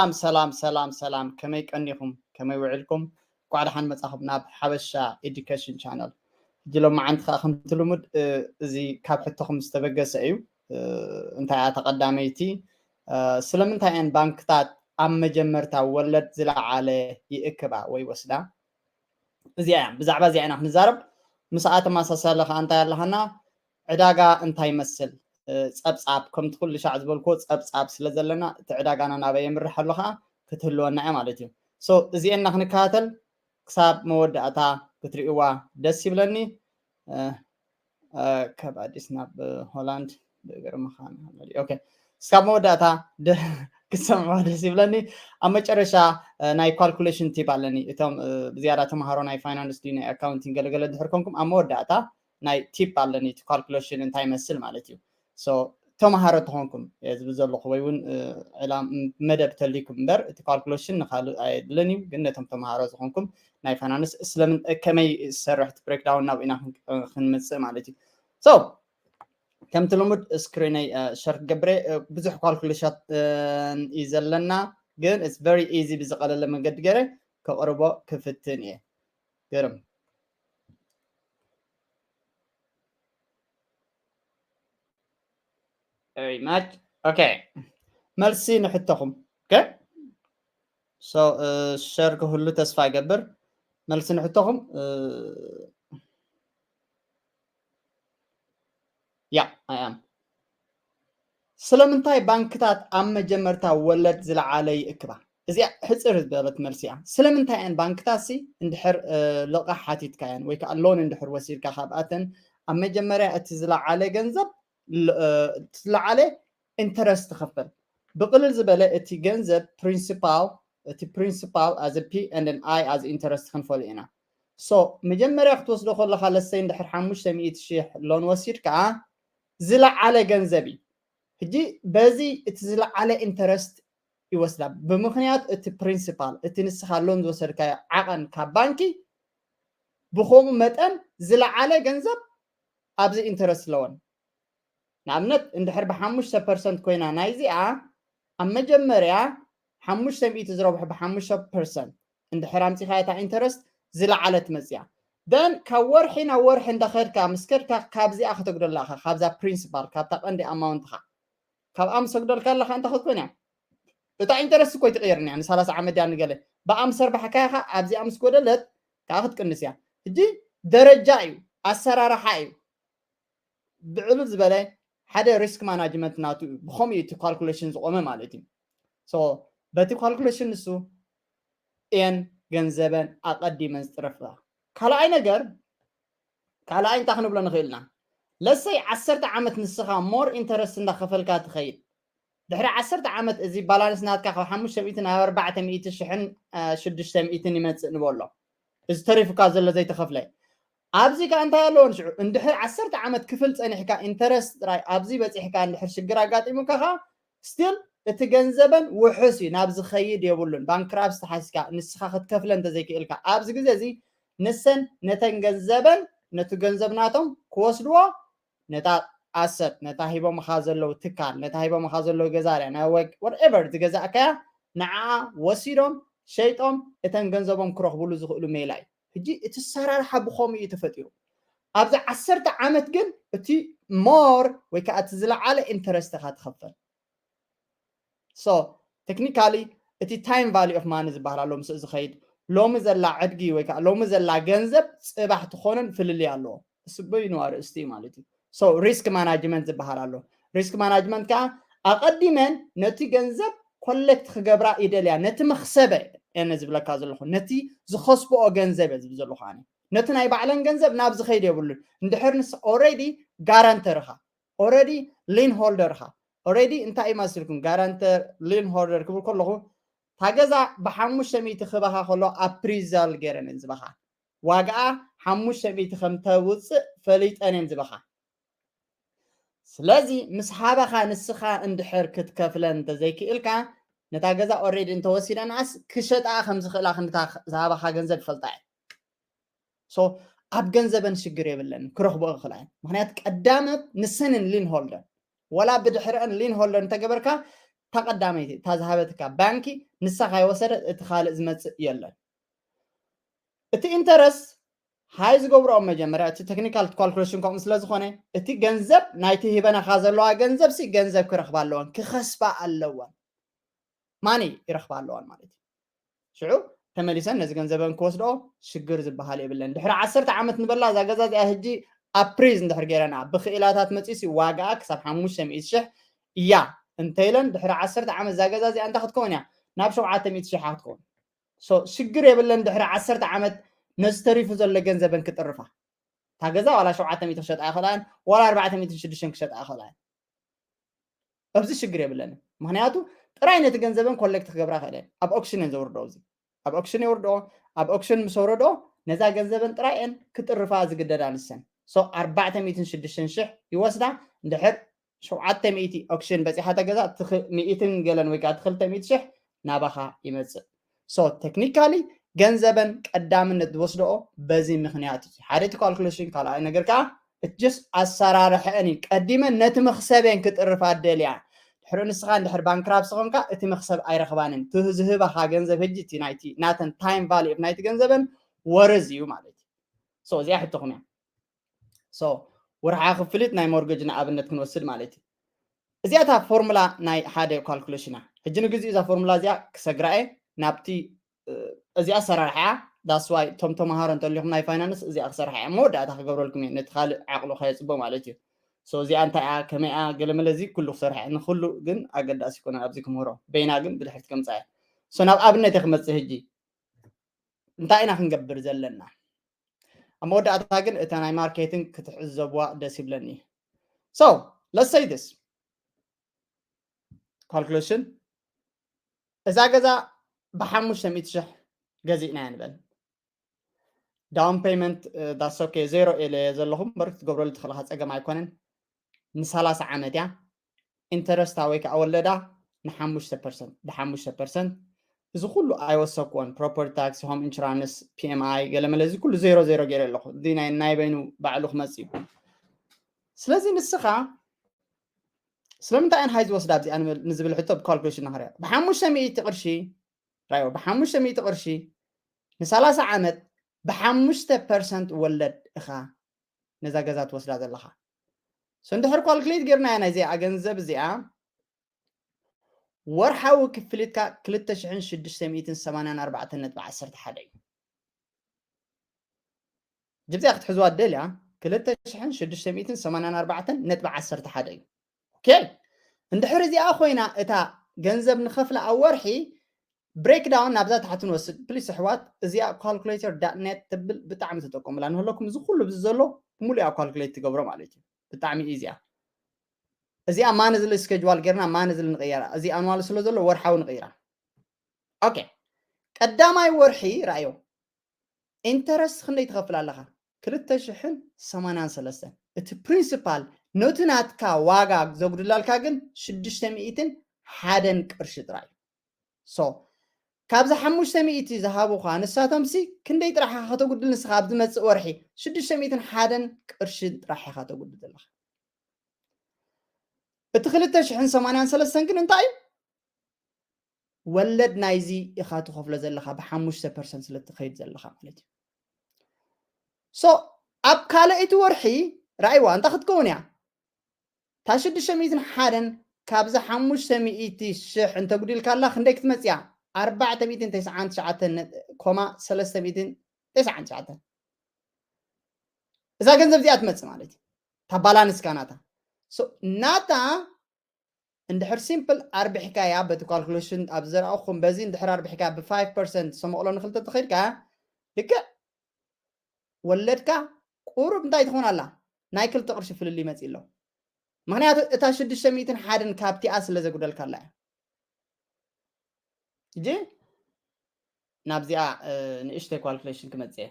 ሰላም ሰላም ሰላም ሰላም፣ ከመይ ቀኒኹም? ከመይ ውዕልኩም? እንኳዕ ደሓን መጻኹም ናብ ሓበሻ ኤዱኬሽን ቻነል። ሕጂ ሎማዓንቲ ከኣ ከምቲ ልሙድ፣ እ፣ እዚ ካብ ሕቶኹም ዝተበገሰ እዩ። እ፣ እንታይ እያ ተቐዳመይቲ? እ፣ ስለምንታይ እየን ባንክታት ኣብ መጀመርታ ወለድ ዝለዓለ ይእክባ ወይ ወስዳ? እዚኣ እያ፣ ብዛዕባ እዚኣ ኢና ክንዛረብ። ምስኣ ተመሳሳሊ ከኣ እንታይ ኣለሃና? ዕዳጋ እንታይ ይመስል? እ፣ ጸብጻብ፣ ከምቲ ኩሉ ሻዕ ዝበልክዎ ጸብጻብ ስለ ዘለና፣ እቲ ዕዳጋና ናበይ የምርሕ ኣሎ ከኣ ክትህልወና እያ ማለት እዩ። So፣ እዚኤና ክንከታተል ክሳብ መወዳእታ ክትርእይዋ ደስ ይብለኒ። እ፣ እ፣ ካብ ኣዲስ ናብ ሆላንድ ብእግሪ ምዃን። ኦኬ፣ እስካብ መወዳእታ ደ-፣ ክትሰምዑ ደስ ይብለኒ። ኣብ መጨረሻ፣ እ፣ ናይ ካልኩሌሽን ቲፕ ኣለኒ። እቶም፣ እ፣ ብዝያዳ ተምሃሮ ናይ ፋይናንስ ድዩ ናይ ኣካውንቲንግ ገለገለ ድሕር ኮንኩም፣ ኣብ መወዳእታ ናይ ቲፕ ኣለኒ፣ እቲ ካልኩሌሽን እንታይ ይመስል ማለት እዩ። So፣ ተምሃሮ ተኾንኩም እየ ዝብል ዘለኹ፣ ወይ እውን፣ እ፣ ዕላም መደብ ተልይኩም እምበር፣ እቲ ካልኩሌሽን ንኻልእ ኣየድልን እዩ። ግን ነቶም ተምሃሮ ዝኾንኩም ናይ ፋይናንስ ስለምን፣ ከመይ ዝሰርሕ እቲ ብሬክዳውን ናብ ኢና ክን-፣ ክንመጽእ ማለት እዩ። So፣ ከምቲ ልሙድ ስክሪነይ፣ እ፣ ሸር ክገብረ፣ እ፣ ብዙሕ ካልኩሌሽን፣ እ፣ እዩ ዘለና፣ ግን it's very easy፣ ብዝቐለለ መንገዲ ገይረ ከቕርቦ ክፍትን እየ። ገርም። Very much። ኦኬ። መልሲ ንሕቶኹም። ኦኬ። So፣ እ፣ ሸር ክህሉ ተስፋ ይገብር። መልሲ ንሕቶኹም፣ እ፣ ያ፣ I am። ስለምንታይ ባንክታት ኣብ መጀመርታ ወለድ ዝለዓለ ይእክባ? እዚኣ ሕጽር ዝበለት መልሲ እያ። ስለምንታይ እየን ባንክታት ሲ እንድሕር፣ እ፣ ልቓሕ ሓቲትካየን ወይ ከዓ ሎን እንድሕር ወሲድካ ካብኣተን ኣብ መጀመርያ እቲ ዝለዓለ ገንዘብ ል-፣ እ፣ እቲ ዝለዓለ ኢንተረስት ትኸፍል። ብቕልል ዝበለ እቲ ገንዘብ ፕሪንሲፓል፣ እቲ ፕሪንሲፓል as a P and an I as interest ክንፈልዮ ኢና። So፣ መጀመርያ ክትወስዶ ከለኻ ለሰይ እንድሕር ሓሙሽተ ሚእቲ ሺሕ ሎን ወሲድካ ዝለዓለ ገንዘብ እዩ። ሕጂ በዚ እቲ ዝለዓለ ኢንተረስት ይወስዳ። ብምኽንያት እቲ ፕሪንሲፓል፣ እቲ ንስኻ ሎን ዝወሰድካዮ ዓቐን ካብ ባንኪ ብኸምኡ መጠን ዝለዓለ ገንዘብ ኣብዚ ኢንተረስት ኣለወን። ንኣብነት እንድሕር ብሓሙሽተ ፐርሰንት ኮይና ናይዚኣ ኣብ መጀመርያ ሓሙሽተ ሚእቲ ዝረብሑ ብሓሙሽተ ፐርሰንት እንድሕር ኣምፂኻ እታ ኢንተረስት ዝለዓለት መፅያ። Then ካብ ወርሒ ናብ ወርሒ እንዳኸድካ ምስ ከድካ ካብዚኣ ከተጉደላ ኢኻ፣ ካብዛ ፕሪንሲፓል፣ ካብታ ቀንዲ ኣማውንትኻ። ካብኣ ምስ ኣጉደልካ ኣለኻ እንታይ ክትኮን እያ? እታ ኢንተረስት እኮ ኣይትቕየርን እያ፣ ንሰላሳ ዓመት ድያ ንገለ። ብኣ ምስ ኣርባሕካያ ኸዓ ኣብዚኣ ምስ ጎደለት ከዓ ክትቅንስ እያ። ሕጂ ደረጃ እዩ፣ ኣሰራርሓ እዩ። ብዕሉል ዝበለ ሓደ ሪስክ ማናጅመንት ናቱ እዩ። ብኸምኡ እዩ እቲ ካልኩሌሽን ዝቆመ ማለት እዩ። So፣ በቲ ካልኩሌሽን ንሱ እየን ገንዘበን ኣቐዲመን ዝጥረፋ። ካልኣይ ነገር፣ ካልኣይ እንታይ ክንብሎ ንኽእል ኢና? ለሰይ ዓሰርተ ዓመት ንስኻ ሞር ኢንተረስት እንዳኸፈልካ ትኸይድ። ድሕሪ ዓሰርተ ዓመት እዚ ባላንስ ናትካ ካብ ሓሙሽተ ሚእቲ ናብ ኣርባዕተ ሚእቲ ሽሕን፣ እ፣ ሽዱሽተ ሚእትን ይመጽእ ንበሎ። እዚ ተሪፉካ ዘሎ ዘይተኸፍለ። ኣብዚ ከኣ እንታይ ኣለዎ ንሽዑ? እንድሕር ዓሰርተ ዓመት ክፍል ጸኒሕካ ኢንተረስት ጥራይ ኣብዚ በጺሕካ እንድሕር ሽግር ኣጋጢሙካ ከኣ ስቲል እቲ ገንዘበን ውሑስ እዩ፣ ናብ ዝኸይድ የብሉን። ባንክራፕስ ተሓሲካ ንስኻ ክትከፍለ እንተዘይክእልካ ኣብዚ ግዜ እዚ ንሰን ነተን ገንዘበን ነቲ ገንዘብ ናቶም ክወስድዎ ነታ ኣሰት፣ ነታ ሂቦምኻ ዘለዉ ትካል፣ ነታ ሂቦምኻ ዘለዉ ገዛርያ፣ ናይ ወግ-፣ whatever ዝገዛእካያ ንዓኣ ወሲዶም ሸይጦም እተን ገንዘቦም ክረኽብሉ ዝኽእሉ ሜላ እዩ። ሕጂ እቲ ኣሰራርሓ ብኸምኡ እዩ ተፈጢሩ። ኣብዚ ዓሰርተ ዓመት ግን እቲ ሞር ወይ ከዓ እቲ ዝለዓለ ኢንተረስት ኢኻ ትኸፈል። So፣ ቴክኒካሊ እቲ ታይም ቫልዩ ኦፍ ማኒ ዝበሃል ኣሎ፣ ምስኡ ዝኸይድ ሎሚ ዘላ ዕድጊ ወይ ከዓ ሎሚ ዘላ ገንዘብ ጽባሕ ትኾንን ፍልልይ ኣለዎ። እሱ በይኑ ኣርእስቲ እዩ ማለት እዩ። So፣ ሪስክ ማናጅመንት ዝበሃል ኣሎ። ሪስክ ማናጅመንት ከዓ ኣቐዲመን ነቲ ገንዘብ ኮሌክት ክገብራ ይደልያ፣ ነቲ መኽሰበ እየ ዝብለካ ዘለኹ፣ ነቲ ዝኸስብኦ ገንዘብ እየ ዝብል ዘለኹ ኣነ። ነቲ ናይ ባዕለን ገንዘብ ናብ ዝኸይድ የብሉን። እንድሕር ንስ ኦልሬዲ ጋራንተር ኢኻ፣ ኦልሬዲ ሊን ሆልደር ኢኻ። ኦልሬዲ እንታይ እዩ መሲልኩም? ጋራንተር፣ ሊን ሆልደር ክብል ከለኹ፣ እታ ገዛ ብሓሙሽተ ሚእቲ ክህባኻ ከሎ ኣፕሪዛል ገይረን እየን ዝባኻ። ዋጋኣ ሓሙሽተ ሚእቲ ከም ተውፅእ ፈሊጠን እየን ዝባኻ። ስለዚ ምስ ሃባኻ ንስኻ እንድሕር ክትከፍለን እንተዘይክእልካ፣ ነታ ገዛ ኦልሬዲ እንተወሲደናስ ክሸጣ ከም ዝኽእላ ክንታ ዝሃባኻ ገንዘብ ይፈልጣ እየን። So፣ ኣብ ገንዘበን ሽግር የብለን፣ ክረኽቦ ይኽእላ እየን። ምኽንያቱ ቀዳመት ንሰንን ሊን ሆልደር፣ ወላ ብድሕረአን ሊን ሆልደር እንተገበርካ፣ እታ ቀዳመይቲ እታ ዝሃበትካ ባንኪ ንሳ ካይወሰደት እቲ ካልእ ዝመፅእ የለን። እቲ ኢንተረስት ሃይ ዝገብርኦም መጀመርያ እቲ ቴክኒካል ካልኩሌሽን ከምኡ ስለ ዝኾነ እቲ ገንዘብ ናይቲ ሂበናኻ ዘለዋ ገንዘብ ሲ ገንዘብ ክረኽባ ኣለወን ክኸስባ ኣለወን ማኒ ይረኽባ ኣለዋን ማለት እዩ። ሽዑ ተመሊሰን ነዚ ገንዘበን ክወስድኦ ሽግር ዝበሃል የብለን። ድሕሪ ዓሰርተ ዓመት ንበላ እዛ ገዛ እዚኣ ሕጂ ኣፕሪዝ እንድሕር ገይረና ብክኢላታት መፂሲ ዋጋኣ ክሳብ ሓሙሽተ ሚእቲ ሽሕ እያ እንተይለን ድሕሪ ዓሰርተ ዓመት እዛ ገዛ እዚኣ እንታይ ክትከውን እያ? ናብ ሸውዓተ ሚእቲ ሽሕ ክትከውን። ሽግር የብለን። ድሕሪ ዓሰርተ ዓመት ነዚ ተሪፉ ዘሎ ገንዘበን ክጥርፋ እታ ገዛ ዋላ ሸውዓተ ሚእቲ ክሸጣ ይኽእላን ዋላ ኣርባዕተ ሚእቲ ሽዱሽተ ክሸጣ ይኽእላን። ኣብዚ ሽግር የብለንን። ምክንያቱ ጥራይ ነቲ ገንዘበን ኮሌክት ክገብራ ክእለን ኣብ ኦክሽን እየን ዘውርዶ። እዚ ኣብ ኦክሽን የውርዶ። ኣብ ኦክሽን ምስ ወረዶ ነዛ ገንዘበን ጥራይ እየን ክጥርፋ ዝግደዳ ንሰን። ኣርባዕተ ሚእትን ሽዱሽተን ሽሕ ይወስዳ። እንድሕር ሸውዓተ ሚእቲ ኦክሽን በፂሓ ተገዛ ሚእትን ገለን ወይ ከዓ ክልተ ሚእቲ ሽሕ ናባኻ ይመፅእ። ሶ ቴክኒካሊ ገንዘበን ቀዳምነት ዝወስደኦ በዚ ምክንያት እዩ። ሓደ እቲ ካልኩሌሽን፣ ካልኣይ ነገር ከዓ ጀስት ኣሰራርሐአን እዩ። ቀዲመን ነቲ መክሰበን ክጥርፋ ደልያ። ድሕሪ ንስኻ እንድሕር ባንክራፕሲ ኾንካ እቲ መክሰብ ኣይረኽባንን። እቲ ዝህባኻ ገንዘብ ሕጂ እቲ ናይቲ ናተን ታይም ቫልዩ ናይቲ ገንዘበን ወርዝ እዩ ማለት እዩ። እዚኣ ሕቶኹም እያ። ወርሓ ክፍሊት ናይ ሞርገጅ ንኣብነት ክንወስድ ማለት እዩ። እዚኣ እታ ፎርሙላ ናይ ሓደ ካልኩሌሽና። ሕጂ ንግዜኡ እዛ ፎርሙላ እዚኣ ክሰግራ እየ ናብቲ እዚኣ ኣሰራርሓ እያ። ዳስዋይ እቶም ተምሃሮ እንተሊኹም ናይ ፋይናንስ እዚኣ ክሰርሓ እያ። መወዳእታ ክገብረልኩም እየ ነቲ ካልእ ዓቕሉ ከየፅቦ ማለት እዩ። እዚኣ እንታይ እያ ከመይ እያ ገለመለ እዚ ኩሉ ክሰርሓ እየ። ንኩሉ ግን ኣገዳሲ ይኮነ ኣብዚ ክምህሮ በይና ግን ብድሕርቲ ከምፃ እያ። ናብ ኣብነት እየ ክመፅእ ሕጂ እንታይ ኢና ክንገብር ዘለና? ኣብ መወዳእታ ግን እታ ናይ ማርኬቲንግ ክትዕዘብዋ ደስ ይብለኒ። So let's say this ካልኩሌሽን እዛ ገዛ ብሓሙሽተ ሚእቲ ሽሕ ገዚእናያ ንበል። ዳውን ፔይመንት that's okay ዜሮ ኢለ ዘለኹም በር ክትገብረሉ ትኽእልኻ ፀገም ኣይኮነን። ንሰላሳ ዓመት እያ። ኢንተረስታ ወይ ከዓ ወለዳ ንሓሙሽተ ፐርሰንት ብሓሙሽተ ፐርሰንት። እዚ ኩሉ ኣይወሰኩዎን። ፕሮፐርቲ ታክስ፣ ሆም ኢንሹራንስ፣ ፒኤምኣይ ገለመለ እዚ ኩሉ ዜሮ ዜሮ ገይረ ኣለኹ። እዚ ናይ በይኑ ባዕሉ ክመፅ እዩ። ስለዚ ንስኻ ስለምንታይ እየን ሃይ ዝወስዳ ኣብዚኣ ንዝብል ሕቶ ብካልኩሌሽን ንኽሪኦ ብሓሙሽተ ሚእቲ ቅርሺ ራዮ ብሓሙሽተ ሚእቲ ቅርሺ ንሰላሳ ዓመት ብሓሙሽተ ፐርሰንት ወለድ እኻ ነዛ ገዛ ትወስዳ ዘለኻ። እንድሕር ኳልኩሌት ጌርናያ ናይዚኣ ገንዘብ እዚኣ ወርሓዊ ክፍሊትካ ክልተ ሽሕን ሽዱሽተ ሚእትን ሰማንያን ኣርባዕተን ነጥቢ ዓሰርተ ሓደ እዩ። ጅብዚኣ ክትሕዝዋ ደልያ ክልተ ሽሕን ሽዱሽተ ሚእትን ሰማንያን ኣርባዕተን ነጥቢ ዓሰርተ ሓደ እዩ። ኦኬ፣ እንድሕር እዚኣ ኮይና እታ ገንዘብ ንኸፍላ ኣብ ወርሒ ብሬክዳውን ናብዛ ታሕቲ ንወስድ ፕሊስ ኣሕዋት። እዚኣ ካልኩሌተር ዳት ኔት ትብል ብጣዕሚ ተጠቀሙላ። ንህለኩም እዚ ኩሉ ብዚ ዘሎ ሙሉእ ካልኩሌት ትገብሮ ማለት እዩ። ብጣዕሚ ኢዚያ። እዚኣ ማንዝሊ ስኬጅዋል ጌርና ማንዝሊ ንቕየራ። እዚ ኣንዋል ስለ ዘሎ ወርሓዊ ንቕይራ። ኦኬ፣ ቀዳማይ ወርሒ ራእዮ ኢንተረስት ክንደይ ትኸፍል ኣለኻ? ክልተ ሽሕን ሰማንያን ሰለስተን። እቲ ፕሪንሲፓል ነቲ ናትካ ዋጋ ዘጉድላልካ ግን ሽዱሽተ ሚእትን ሓደን ቅርሺ ጥራይ እዩ። ሶ ካብዚ ሓሙሽተ ሚእቲ ዝሃቡኻ ንሳቶምሲ ክንደይ ጥራሕ ኢኻ ከተጉድል ንስኻ ኣብ ዝመጽእ ወርሒ ሽዱሽተ ሚእትን ሓደን ቅርሺ ጥራሕ ኢኻ ተጉድል ዘለኻ። እቲ ክልተ ሽሕን ሰማንያን ሰለስተን ግን እንታይ እዩ? ወለድ ናይዚ ኢኻ ትኸፍሎ ዘለኻ ብሓሙሽተ ፐርሰንት ስለ ትኸይድ ዘለኻ ማለት እዩ። ሶ ኣብ ካልኣይቲ ወርሒ ራእይዋ እንታይ ክትከውን እያ? እታ ሽዱሽተ ሚእትን ሓደን ካብዚ ሓሙሽተ ሚእቲ ሽሕ እንተጉዲልካላ ክንደይ ክትመፅእ እያ? ኣርባዕተ ሚእትን ተስዓን ትሽዓተን ኮማ ሰለስተ ሚእትን ተስዓን ትሽዓተን። እዛ ገንዘብ እዚኣ ትመፅእ ማለት እዩ። እታ ባላንስካ ናታ ናታ እንድሕር ሲምፕል ኣርቢሕካያ በቲ ካልኩሌሽን ኣብ ዘርኣኹም በዚ እንድሕር ኣርቢሕካያ ብ ፋይቭ ፐርሰንት ሰመቕሎ ንክልተ ተኸይድካ ልክዕ ወለድካ ቁሩብ እንታይ ትኾን ኣላ ናይ ክልተ ቅርሺ ፍልልይ መፂእ ኣሎ። ምክንያቱ እታ ሽዱሽተ ሚእትን ሓደን ካብቲኣ ስለ ዘጉደልካላ እያ። ሕጂ ናብዚኣ ንእሽተይ ካልኩሌሽን ክመፅእ እየ።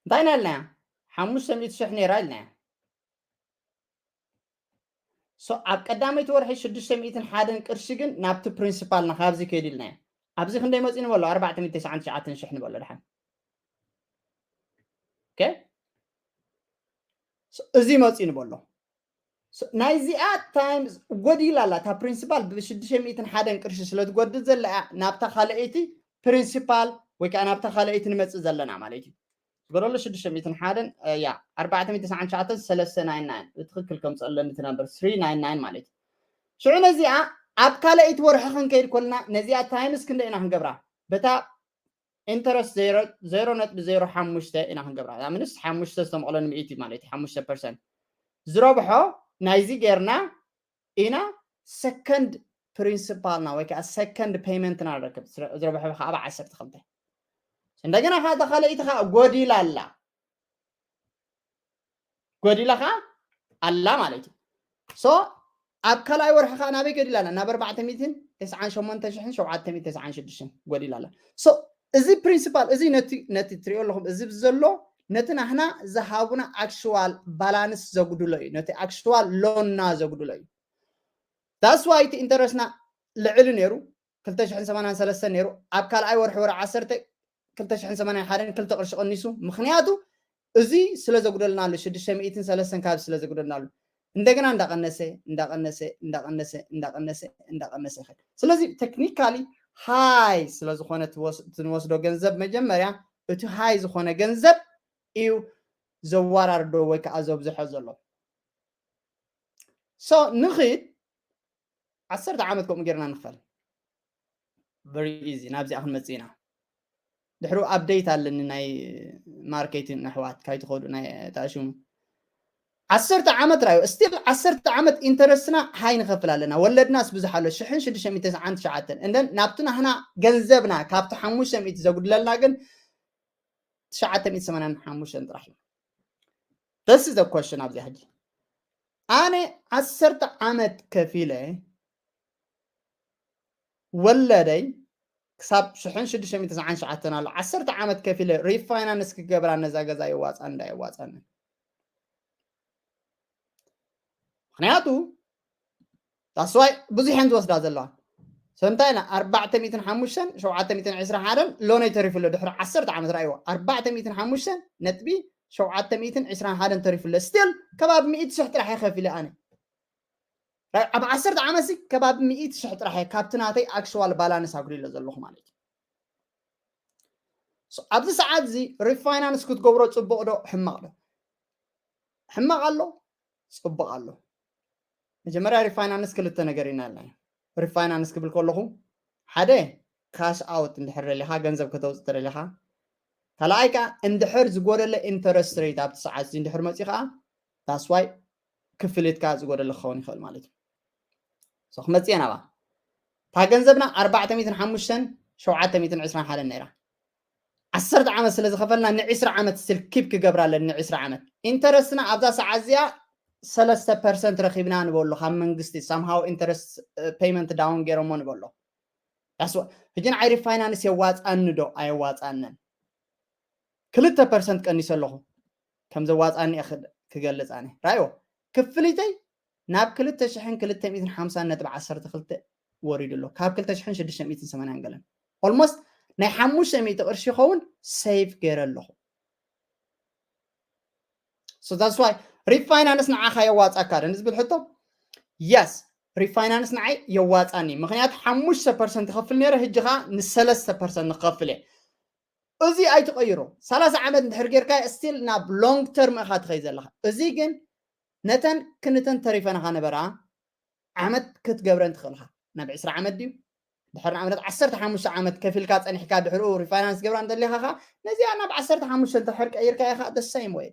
እንታይ ኢና ኢልናያ? ሓሙሽተ ሚእቲ ሽሕ ነይራ ኢልናያ። ሶ ኣብ ቀዳመይቲ ወርሒ ሽዱሽተ ሚእትን ሓደን ቅርሺ ግን ናብቲ ፕሪንሲፓልና ካብዚ ከይዱ ኢልናዮ። ኣብዚ ክንደይ መፂኡ ንበሎ? ኣርባዕተ ሚእቲ ተስዓን ትሽዓተን ሽሕ ንበሎ ድሓን። ኦኬ፣ ሶ እዚ መፂኡ ንበሎ። ናይዚኣ ታይምስ ጎዲላ ኣላ። እታ ፕሪንሲፓል ብሽዱሽተ ሚእትን ሓደን ቅርሺ ስለ ትጎድል ዘላ እያ ናብታ ካልኣይቲ ፕሪንሲፓል ወይ ከዓ ናብታ ካልኣይቲ ንመፅእ ዘለና ማለት እዩ። ዝበለሉ ሽዱሽተ ሚእትን ሓደን እያ ኣርባዕተ ሚእትን ተስዓን ትሽዓተን ሰለስተ ናይን ናይን ብትክክል ከምፅእ ኣለኒ እቲ ነምበር ስሪ ናይን ናይን ማለት እዩ። ሽዑ ነዚኣ ኣብ ካልኣይቲ ወርሒ ክንከይድ ኮልና ነዚኣ ታይምስ ክንደ ኢና ክንገብራ? በታ ኢንተረስት ዜሮ ነጥቢ ዜሮ ሓሙሽተ ኢና ክንገብራ። ምንስ ሓሙሽተ ዝተመቕሎ ንምእቲ ማለት እዩ ሓሙሽተ ፐርሰንት ዝረብሖ ናይዚ ጌርና ኢና ሰከንድ ፕሪንሲፓልና ወይ ከዓ ሰከንድ ፔይመንትና ንረክብ። ዝረብሐ ከዓ ዓሰርተ ክልተ እንደገና ከዓ ተኻልኢቲ ከዓ ጎዲላ ኣላ ጎዲላ ከዓ ኣላ ማለት እዩ። ሶ ኣብ ካልኣይ ወርሒ ከዓ ናበይ ገዲላ ኣላ ናብ ኣርባዕተ ሚእትን ተስዓን ሸሞንተ ሽሕን ሸውዓተ ሚእትን ተስዓን ሽዱሽተን ጎዲላ ኣላ። ሶ እዚ ፕሪንሲፓል እዚ ነቲ ነቲ ትሪኦ ኣለኹም እዚ ዘሎ ነቲ ናህና ዝሃቡና ኣክሽዋል ባላንስ ዘጉድሎ እዩ። ነቲ ኣክሽዋል ሎንና ዘጉድሎ እዩ። ዳስ ዋይ እቲ ኢንተረስና ልዕሊ ነይሩ ክልተ ሽሕን ሰማንያን ሰለስተን ነይሩ ኣብ ካልኣይ ወርሒ ወርሒ ዓሰርተ ክልተ ሽሕን ሰማንያን ሓደን ክልተ ቅርሺ ቀኒሱ። ምክንያቱ እዚ ስለ ዘጉደልና ኣሎ ሽዱሽተ ሚእትን ሰለስተን ካብ ስለ ዘጉደልና ኣሎ እንደገና እንዳቀነሰ እንዳቀነሰ እንዳቀነሰ እንዳቀነሰ እንዳቀነሰ ይኸድ። ስለዚ ቴክኒካሊ ሃይ ስለ ዝኾነ ትወስ- ትንወስዶ ገንዘብ መጀመርያ እቲ ሃይ ዝኾነ ገንዘብ እዩ ዘዋራርዶ ወይ ከዓ ዘብዝሖ ዘሎ። ሶ ንኽድ ዓሰርተ ዓመት ከምኡ ጌርና ንኽፈል። ቨሪ ኢዚ ናብዚኣ ክንመፅእ ኢና። ድሕሩ ኣፕደይት ኣለኒ ናይ ማርኬቲንግ ኣሕዋት ካይትኸዱ ናይ ተኣሽሙ ዓሰርተ ዓመት ራዩ ስቲል ዓሰርተ ዓመት ኢንተረስትና ሃይ ንኸፍል ኣለና። ወለድናስ ብዙሕ ኣሎ ሽሕን ሽዱሽተ ሚእትን ተስዓን ትሽዓተን እንደን ናብቲ ናህና ገንዘብና ካብቲ ሓሙሽተ ሚእቲ ዘጉድለልና ግን ትሽዓተ ሚእቲ ሰማንያን ሓሙሽተን ጥራሕ እዩ። This is the question ኣብዚ ሕጂ ኣነ ዓሰርተ ዓመት ከፊለ ወለደይ ክሳብ ሽሕን ሽዱሽተ ሚእትን ተስዓን ትሽዓተን ኣሎ ዓሰርተ ዓመት ከፊለ ሪፋይናንስ ክገብራ ነዛ ገዛ የዋፃን እንዳ የዋፃንን ምክንያቱ ዳስዋይ ብዙሕ እየን ዝወስዳ ዘለዋ ሰምታይ ና ኣርባዕተ ሚእትን ሓሙሽተን ሸውዓተ ሚእትን ዕስራን ሓደን ሎነይ ተሪፉ ኣሎ ድሕሪ ዓሰርተ ዓመት ራእይዎ ኣርባዕተ ሚእትን ሓሙሽተን ነጥቢ ሸውዓተ ሚእትን ዕስራን ሓደን ተሪፉ ኣሎ ስቲል ከባቢ ሚእቲ ሽሕ ጥራሕ እየ ከፊለ ኣነ ኣብ ዓሰርተ ዓመት ሲ ከባቢ ሚእቲ ሽሕ ጥራሕ እየ ካብቲ ናተይ ኣክሽዋል ባላንስ ኣጉዲለ ዘለኹ ማለት እዩ ኣብዚ ሰዓት እዚ ሪፋይናንስ ክትገብሮ ፅቡቕ ዶ ሕማቕ ዶ ሕማቕ ኣሎ ፅቡቕ ኣሎ መጀመርያ ሪፋይናንስ ክልተ ነገር ኢና ኣለና ሪፋይናንስ ክብል ከለኹ ሓደ ካሽ ኣውት እንድሕር ደሊኻ ገንዘብ ከተውፅእ ተደሊኻ ካልኣይ ከዓ እንድሕር ዝጎደለ ኢንተረስት ሬት ኣብቲ ሰዓት እዚ እንድሕር መፅኡ ከዓ ዳስዋይ ክፍሊትካ ዝጎደለ ክኸውን ይኽእል ማለት እዩ ክመፅእ ናባ እታ ገንዘብና ኣርባዕተ ሚእትን ሓሙሽተን ሸውዓተ ሚእትን ዕስራን ሓደን ነይራ ዓሰርተ ዓመት ስለ ዝኸፈልና ንዕስራ ዓመት ስቲል ኪፕ ክገብራ ኣለኒ ንዕስራ ዓመት ኢንተረስትና ኣብዛ ሰዓት እዚኣ ሰለስተ ፐርሰንት ረኺብና ንበሎ ካብ መንግስቲ ሳምሃው ኢንተረስት ፔይመንት ዳውን ገይሮሞ ንበሎ ሕጂ ንዓይ ሪፋይናንስ የዋፃኒ ዶ ኣየዋፃንን ክልተ ፐርሰንት ቀኒሰ ኣለኹ ከም ዘዋፃኒ ክገልፅ ኣነ ራዮ ክፍሊተይ ናብ ክልተ ሽሕን ክልተ ሚእትን ሓምሳን ነጥቢ ዓሰርተ ክልተ ወሪዱ ኣሎ ካብ ክልተ ሽሕን ሽዱሽተ ሚእትን ሰማንያን ገለን ኦልሞስት ናይ ሓሙሽተ ሚእቲ ቅርሺ ይኸውን ሴቭ ገይረ ኣለኹ ሶ ዳትስ ዋይ ሪፋይናንስ ንዓኻ የዋፃካ ዶ ንዝብል ሕቶ የስ ሪፋይናንስ ንዓይ የዋፃኒ ምክንያቱ ሓሙሽተ ፐርሰንት ክኸፍል ነይረ ህጂ ከዓ ንሰለስተ ፐርሰንት ንክኸፍል እየ እዚ ኣይትቐይሮ ሰላሳ ዓመት እንድሕር ጌርካ ስቲል ናብ ሎንግ ተርም ኢኻ ትኸይ ዘለኻ እዚ ግን ነተን ክንተን ተሪፈናኻ ነበራ ዓመት ክትገብረን ትኽእልኻ ናብ ዕስራ ዓመት ድዩ ድሕር ንኣብነት ዓሰርተ ሓሙሽተ ዓመት ከፊልካ ፀኒሕካ ድሕርኡ ሪፋይናንስ ገብራ እንተሊኻ ኻ ነዚኣ ናብ ዓሰርተ ሓሙሽተ እንተድሕር ቀይርካ ኢኻ ደሳይም ወይ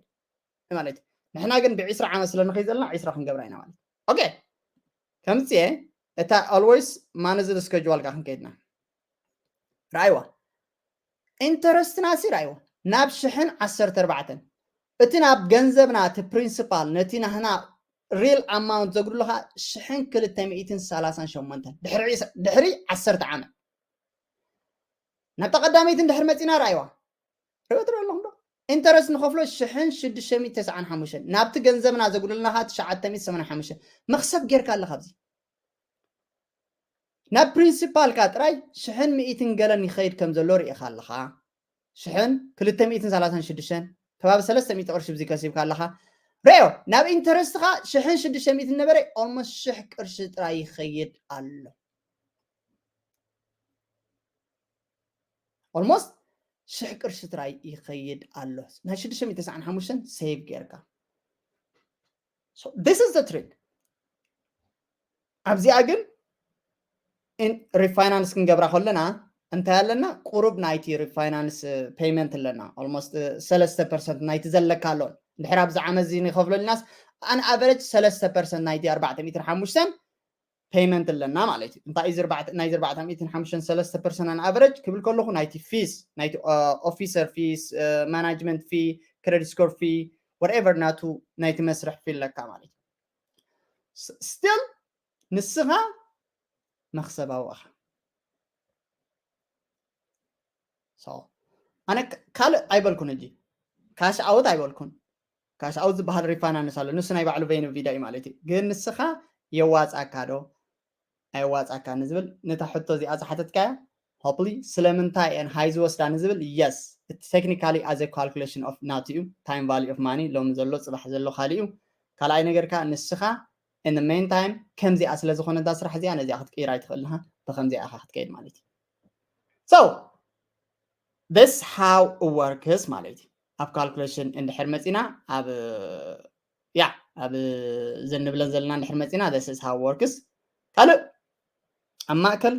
ማለት እዩ ንሕና ግን ብዕስራ ዓመት ስለ ንኸይ ዘለና ዕስራ ክንገብራ ኢና ማለት ኦኬ ከምፅየ እታ ኣልወይስ ማነዝድ ስከጅዋልካ ክንከይድና ረኣይዋ ኢንተረስትና ሲ ረኣይዋ ናብ ሽሕን ዓሰርተ ኣርባዕተን እቲ ናብ ገንዘብና እቲ ፕሪንስፓል ነቲ ናህና ሪል ኣማውንት ዘጉድሉ ከዓ ሽሕን ክልተ ሚእትን ሰላሳን ሸሞንተን ድሕሪ ዓሰርተ ዓመት ናብታ ቀዳመይቲ እንድሕር መፂና ረኣይዋ ሪኦ ትሪኦ ኣለኹም ዶ ኢንተረስት ንኸፍሎ ሽሕን ሽዱሽተ ሚእትን ተስዓን ሓሙሽተን ናብቲ ገንዘብና ዘጉድልና ከዓ ትሽዓተ ሚእትን ሰማንያን ሓሙሽተን መኽሰብ ጌርካ ኣለካ ኣብዚ ናብ ፕሪንሲፓልካ ጥራይ ሽሕን ሚእትን ገለን ይኸይድ ከም ዘሎ ርኢኻ ኣለኻ ሽሕን ክልተ ሚእትን ሰላሳን ሽዱሽተን ከባቢ ሰለስተ ሚእቲ ቅርሺ ብዚ ከሲብካ ኣለኻ ሬዮ ናብ ኢንተረስትኻ ሽሕን ሽዱሽተ ሚእትን ነበረ፣ ኦልሞስት ሽሕ ቅርሺ ጥራይ ይኸይድ ኣሎ። ኦልሞስት ሽሕ ቅርሺ ጥራይ ይኸይድ ኣሎ። ናይ ሽዱሽተ ሚእቲ ተስዓን ሓሙሽተን ሴቭ ጌርካ። So this is the trick። ኣብዚኣ ግን ሪፋይናንስ ክንገብራ ከለና እንታይ ኣለና? ቁሩብ ናይቲ ሪፋይናንስ ፔይመንት ኣለና። ኦልሞስት ሰለስተ ፐርሰንት ናይቲ ዘለካ ኣሎ። እንድሕር ኣብዚ ዓመት እዚ ንኸፍሎ ኢልናስ ኣን ኣቨሬጅ ሰለስተ ፐርሰንት ናይቲ ኣርባዕተ ሚእትን ሓሙሽተን ፔይመንት ኣለና ማለት እዩ። እንታይ እዩ ናይዚ ኣርባዕተ ሚእትን ሓሙሽተን ሰለስተ ፐርሰንት ኣን ኣቨሬጅ ክብል ከለኹ ናይቲ ፊስ፣ ናይቲ ኦፊሰር ፊስ፣ ማናጅመንት ፊ፣ ክሬዲት ስኮር ፊ፣ ወርኤቨር ናቱ ናይቲ መስርሕ ፊ ኣለካ ማለት እዩ። ስቲል ንስኻ መኽሰባዊ ኢኻ። ኣነ ካልእ ኣይበልኩን፣ እጂ ካሽ ኣውት ኣይበልኩን። ካሽ ኣውት ዝበሃል ሪፋይናንስ ኣሎ፣ ንሱ ናይ ባዕሉ ቬኑ ቪዳ እዩ ማለት እዩ። ግን ንስኻ የዋፃካ ዶ ኣየዋፃካ ንዝብል፣ ነታ ሕቶ እዚኣ ዝሓተትካያ ሆፕሊ ስለምንታይ እየን ሃይ ዝወስዳ ንዝብል፣ የስ፣ እቲ ቴክኒካሊ ኣዘ ካልኩሌሽን ኦፍ ናቱ እዩ። ታይም ቫሊ ኦፍ ማኒ ሎሚ ዘሎ ፅባሕ ዘሎ ካልእ እዩ። ካልኣይ ነገር ከዓ ንስኻ ን ሜን ታይም ከምዚኣ ስለ ዝኾነ እዛ ስራሕ እዚኣ ነዚኣ ክትቅይራ ኣይትኽእልንኻ። ብከምዚኣ ኢኻ ክትከይድ ማለት እዩ። So this how it works ማለት እዩ። ኣብ ካልኩሌሽን እንድሕር መፂና ኣብ ያ ኣብ ዘንብለን ዘለና እንድሕር መፂና this is how it works። ካልእ ኣብ ማእከል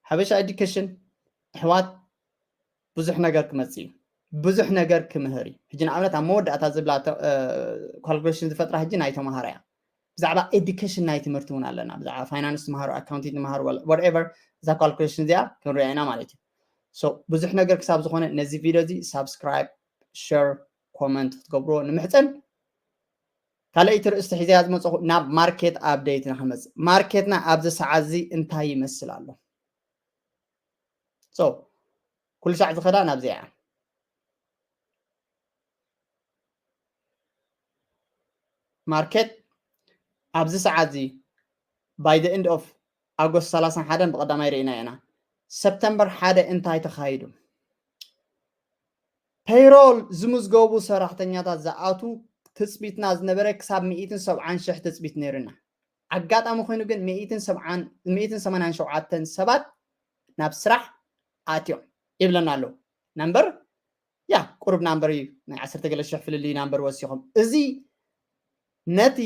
ሓበሻ ኤዱኬሽን ኣሕዋት ብዙሕ ነገር ክመፅእ እዩ። ብዙሕ ነገር ክምህር እዩ። ሕጂ ንኣብነት ኣብ መወዳእታ ዝብላ ካልኩሌሽን ዝፈጥራ ሕጂ ናይ ተምሃራ እያ። ብዛዕባ ኤዱኬሽን ናይ ትምህርቲ እውን ኣለና። ብዛዕባ ፋይናንስ ትምሃሩ፣ ኣካውንቲንግ ትምሃሩ፣ ወርኤቨር እዛ ካልኩሌሽን እዚኣ ክንሪኣ ኢና ማለት እዩ። ብዙሕ ነገር ክሳብ ዝኾነ ነዚ ቪድዮ እዚ ሳብስክራይብ፣ ሸር፣ ኮመንት ክትገብርዎ ንምሕፀን። ካልኣይቲ ርእስቲ ሒዘያ ዝመፅኹ ናብ ማርኬት ኣፕዴት ንክመፅእ። ማርኬትና ኣብዚ ሰዓት እዚ እንታይ ይመስል ኣሎ? ኩሉ ሻዕ ዝኸዳ ናብዚ እያ። ማርኬት ኣብዚ ሰዓት እዚ by the end of ኣጎስት ሰላሳን ሓደን ብቐዳማይ ርኢና ኢና። ሰፕተምበር ሓደ እንታይ ተኻይዱ? ፔይሮል ዝምዝገቡ ሰራሕተኛታት ዝኣቱ ትፅቢትና ዝነበረ ክሳብ ሚእትን ሰብዓን ሽሕ ትፅቢት ነይሩና። ኣጋጣሚ ኮይኑ ግን ሚእትን ሰማንያን ሸውዓተን ሰባት ናብ ስራሕ ኣትዮም ይብለና ኣለዉ። ነምበር ያ ቁሩብ ናምበር እዩ፣ ናይ ዓሰርተ ገለ ሽሕ ፍልልይ ናምበር ወሲኾም። እዚ ነቲ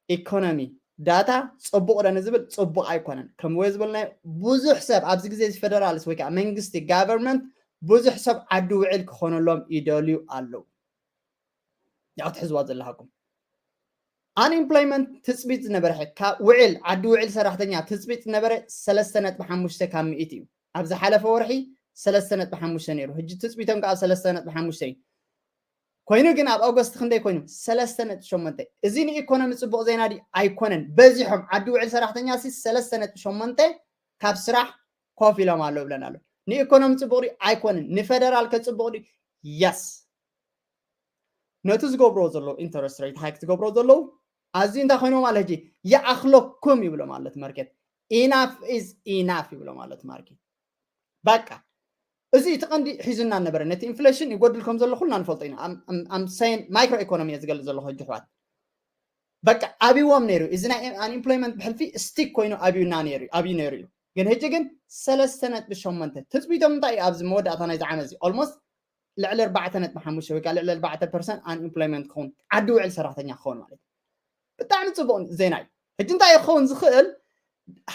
ኢኮኖሚ ዳታ ፅቡቕ ዶ ንዝብል ፅቡቕ ኣይኮነን። ከምኡ ዝበልናዮ ብዙሕ ሰብ ኣብዚ ግዜ እዚ ፌደራልስ ወይ ከዓ መንግስቲ ጋቨርንመንት ብዙሕ ሰብ ዓዲ ውዕል ክኾነሎም ይደልዩ ኣለዉ። ያው ትሕዝዋ ዘለሃኩም ኣንኤምፕሎይመንት ትፅቢት ዝነበረ ካብ ውዕል ዓዲ ውዕል ሰራሕተኛ ትፅቢት ዝነበረ ሰለስተ ነጥቢ ሓሙሽተ ካብ ሚእቲ እዩ። ኣብ ዝሓለፈ ወርሒ ሰለስተ ነጥቢ ሓሙሽተ ነይሩ። ሕጂ ትፅቢቶም ከዓ ሰለስተ ነጥቢ ሓሙሽተ እዩ። ኮይኑ ግን ኣብ ኦገስት ክንደይ ኮይኑ? ሰለስተ ነጥቢ ሸሞንተ። እዚ ንኢኮኖሚ ፅቡቕ ዜና ድዩ? ኣይኮነን። በዚሖም ዓዲ ውዕል ሰራሕተኛ ሲ ሰለስተ ነጥቢ ሸሞንተ ካብ ስራሕ ኮፍ ኢሎም ኣለዉ ብለን ኣሎ። ንኢኮኖሚ ፅቡቕ ድዩ? ኣይኮነን። ንፌደራል ከ ፅቡቕ ድዩ? የስ። ነቲ ዝገብርዎ ዘለዉ ኢንተረስት ሬት ሃይክ ዝገብርዎ ዘለዉ ኣዝዩ እንታይ ኮይኖም ማለት ሕጂ ይኣኽለኩም ይብሎም ኣሎ እቲ ማርኬት። ኢናፍ ኢዝ ኢናፍ ይብሎም ኣሎ እቲ ማርኬት። በቃ እዚ እቲ ቀንዲ ሒዙና ነበረ። ነቲ ኢንፍሌሽን ይጎድል ከም ዘሎ ኩልና ንፈልጦ ኢና። ኣም ሰይን ማይክሮ ኢኮኖሚ እየ ዝገልፅ ዘለኹ ሕጂ ኣሕዋት። በቃ ኣብዎም ነይሩ። እዚ ናይ ኣንኤምፕሎይመንት ብሕልፊ ስቲክ ኮይኑ ኣብዩና ነይሩ ኣብዩ ነይሩ እዩ። ግን ሕጂ ግን ሰለስተ ነጥቢ ሸሞንተ ትፅቢቶም እንታይ እዩ? ኣብዚ መወዳእታ ናይዚ ዓመት እዚ ኦልሞስት ልዕሊ ኣርባዕተ ነጥቢ ሓሙሽተ ወይ ከዓ ልዕሊ ኣርባዕተ ፐርሰንት ኣንኤምፕሎይመንት ክኸውን፣ ዓዲ ውዕል ሰራሕተኛ ክኸውን ማለት እዩ። ብጣዕሚ ፅቡቕ ዜና እዩ። ሕጂ እንታይ ክኸውን ዝኽእል?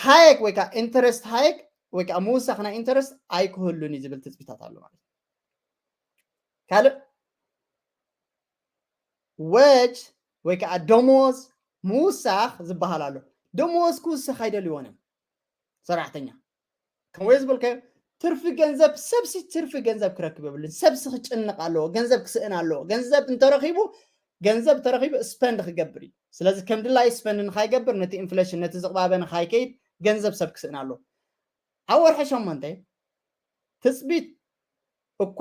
ሃየክ ወይ ከዓ ኢንተረስት ሃየክ ወይ ከዓ ምውሳኽ ናይ ኢንተረስት ኣይክህሉን እዩ ዝብል ትፅቢታት ኣሎ ማለት እዩ። ካልእ ወጅ ወይ ከዓ ደሞዝ ምውሳኽ ዝበሃል ኣሎ። ደሞዝ ክውስኽ ኣይደልይዎን እዮም ሰራሕተኛ። ከምኡ ዝበልካዮ ትርፊ ገንዘብ ሰብሲ ትርፊ ገንዘብ ክረክብ የብሉን። ሰብሲ ክጭንቕ ኣለዎ፣ ገንዘብ ክስእን ኣለዎ። ገንዘብ እንተረኺቡ ገንዘብ ተረኺቡ ስፐንድ ክገብር እዩ። ስለዚ ከም ድላይ ስፐንድ ንካይገብር ነቲ ኢንፍሌሽን ነቲ ዝቕባበ ንካይከይድ ገንዘብ ሰብ ክስእን ኣለዎ። ኣብ ወርሒ ሸሞንተ ትፅቢት እኳ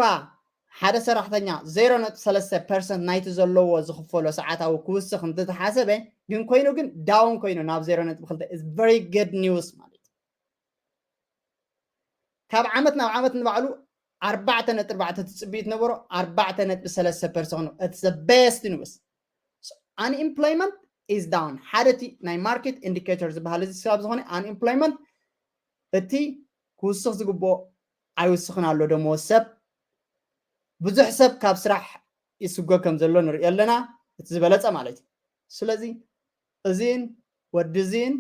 ሓደ ሰራሕተኛ ዜሮ ነጥቢ ሰለስተ ፐርሰንት ናይቲ ዘለዎ ዝኽፈሎ ሰዓታዊ ክውስኽ እንተተሓሰበ ግን ኮይኑ ግን ዳውን ኮይኑ ናብ ዜሮ ነጥቢ ክልተ is very good news ማለት እዩ። ካብ ዓመት ናብ ዓመት ንባዕሉ ኣርባዕተ ነጥቢ ኣርባዕተ ትፅቢት ነበሮ ኣርባዕተ ነጥቢ ሰለስተ ፐርሰንት it's the best news። Unemployment is down። ሓደ እቲ ናይ market indicator ዝበሃል እዚ ስላብ ዝኾነ unemployment እቲ ክውስኽ ዝግብኦ ኣይውስኽን ኣሎ። ደሞ ሰብ ብዙሕ ሰብ ካብ ስራሕ ይስጎ ከም ዘሎ ንሪኦ ኣለና፣ እቲ ዝበለጸ ማለት እዩ። ስለዚ እዚን ወዲ እዚን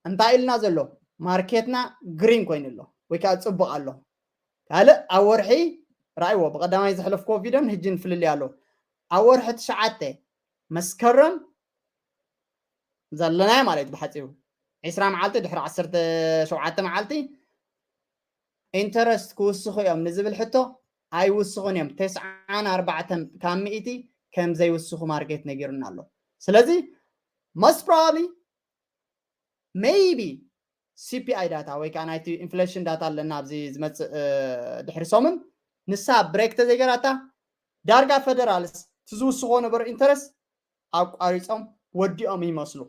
እንታይ ኢልና ዘሎ? ማርኬትና ግሪን ኮይኑ ኣሎ ወይ ከዓ ፅቡቅ ኣሎ። ካልእ ኣብ ወርሒ ራእይዎ፣ ብቀዳማይ ዘሕለፍክዎ ቪድዮን ህጅን ፍልልይ ኣሎ። ኣብ ወርሒ ትሽዓተ መስከረም ዘለናዮ ማለት እዩ። ብሓፂሩ ዒስራ መዓልቲ ድሕሪ ዓሰርተ ሸውዓተ መዓልቲ ኢንተረስት ክውስኹ እዮም ንዝብል ሕቶ ኣይውስኹን እዮም። ተስዓን ኣርባዕተን ካብ ሚእቲ ከም ዘይውስኹ ማርኬት ነጊሩና ኣሎ። ስለዚ most probably maybe C P I data ወይ ከዓ ናይቲ ኢንፍሌሽን ዳታ ኣለና ኣብዚ ዝመፅእ ድሕሪ ሰሙን ንሳ ብሬክ ተዘይገራታ ዳርጋ ፌደራልስ ትዝውስኾ ነበሩ ኢንተረስት ኣቋሪፆም ወዲኦም ይመስሉ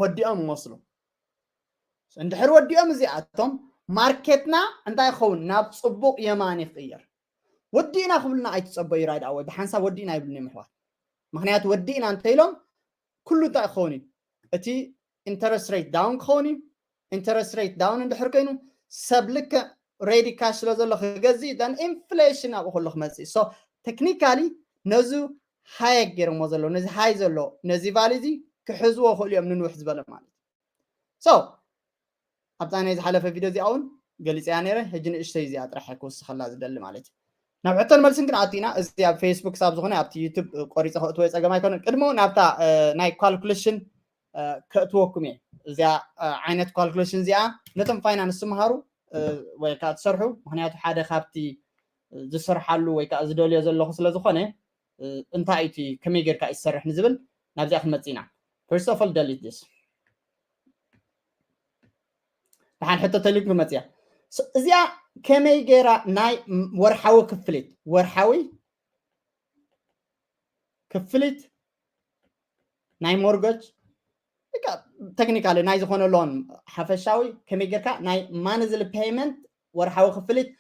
ወዲኦም ይመስሉ። እንድሕር ወዲኦም እዚኣቶም ማርኬትና እንታይ ይኸውን ናብ ፅቡቅ የማን ይቅየር። ወዲእና ክብሉና ኣይትፀበዩ ራይድ ኣወይ ብሓንሳብ ወዲእና ይብሉኒ ምሕዋት። ምክንያቱ ወዲእና እንተኢሎም ኩሉ እንታይ ክኸውን እዩ እቲ ኢንተረስት ሬት ዳውን ክኸውን እዩ። ኢንተረስት ሬት ዳውን እንድሕር ኮይኑ ሰብ ልክዕ ሬዲ ካሽ ስለ ዘሎ ክገዝእ ን ኢንፍሌሽን ኣብኡ ከሎ ክመፅእ so technically ነዚ ሃይ ገይሮሞ ዘሎ ነዚ ሃይ ዘሎ ነዚ ቫሊ እዚ ክሕዝዎ ክእሉ እዮም ንንውሕ ዝበለ ማለት so ኣብታ ናይ ዝሓለፈ ቪድዮ እዚኣ እውን ገሊፀያ ነይረ ሕጂ ንእሽተይ እዚኣ ጥራሕ ክውስኸላ ዝደሊ ማለት እዩ ናብ ሕቶን መልስን ግን ኣቲና እዚ ኣብ ፌስቡክ ሳብ ዝኾነ ኣብቲ ዩቱብ ቆሪፀ ከእትዎ ፀገም ኣይኮነ ቅድሞ ናብታ ናይ ካልኩሌሽን ከእትወኩም እየ እዚኣ ዓይነት ካልኩሌሽን እዚኣ ነቶም ፋይናንስ ዝመሃሩ ወይ ከዓ ትሰርሑ ምክንያቱ ሓደ ካብቲ ዝሰርሓሉ ወይ ከዓ ዝደልዮ ዘለኹ ስለ ዝኾነ እንታይ እዩ ከመይ ጌርካ ይሰርሕ ንዝብል ናብዚኣ ክንመፅእ ኢና first of all delete this ደሓን ሕቶ ተልዩኩም ክመፅያ እዚኣ ከመይ ጌራ ናይ ወርሓዊ ክፍሊት ወርሓዊ ክፍሊት ናይ ሞርገጅ ቴክኒካሊ ናይ ዝኾነ ሎን ሓፈሻዊ ከመይ ጌርካ ናይ ማንዝሊ ፔይመንት ወርሓዊ ክፍሊት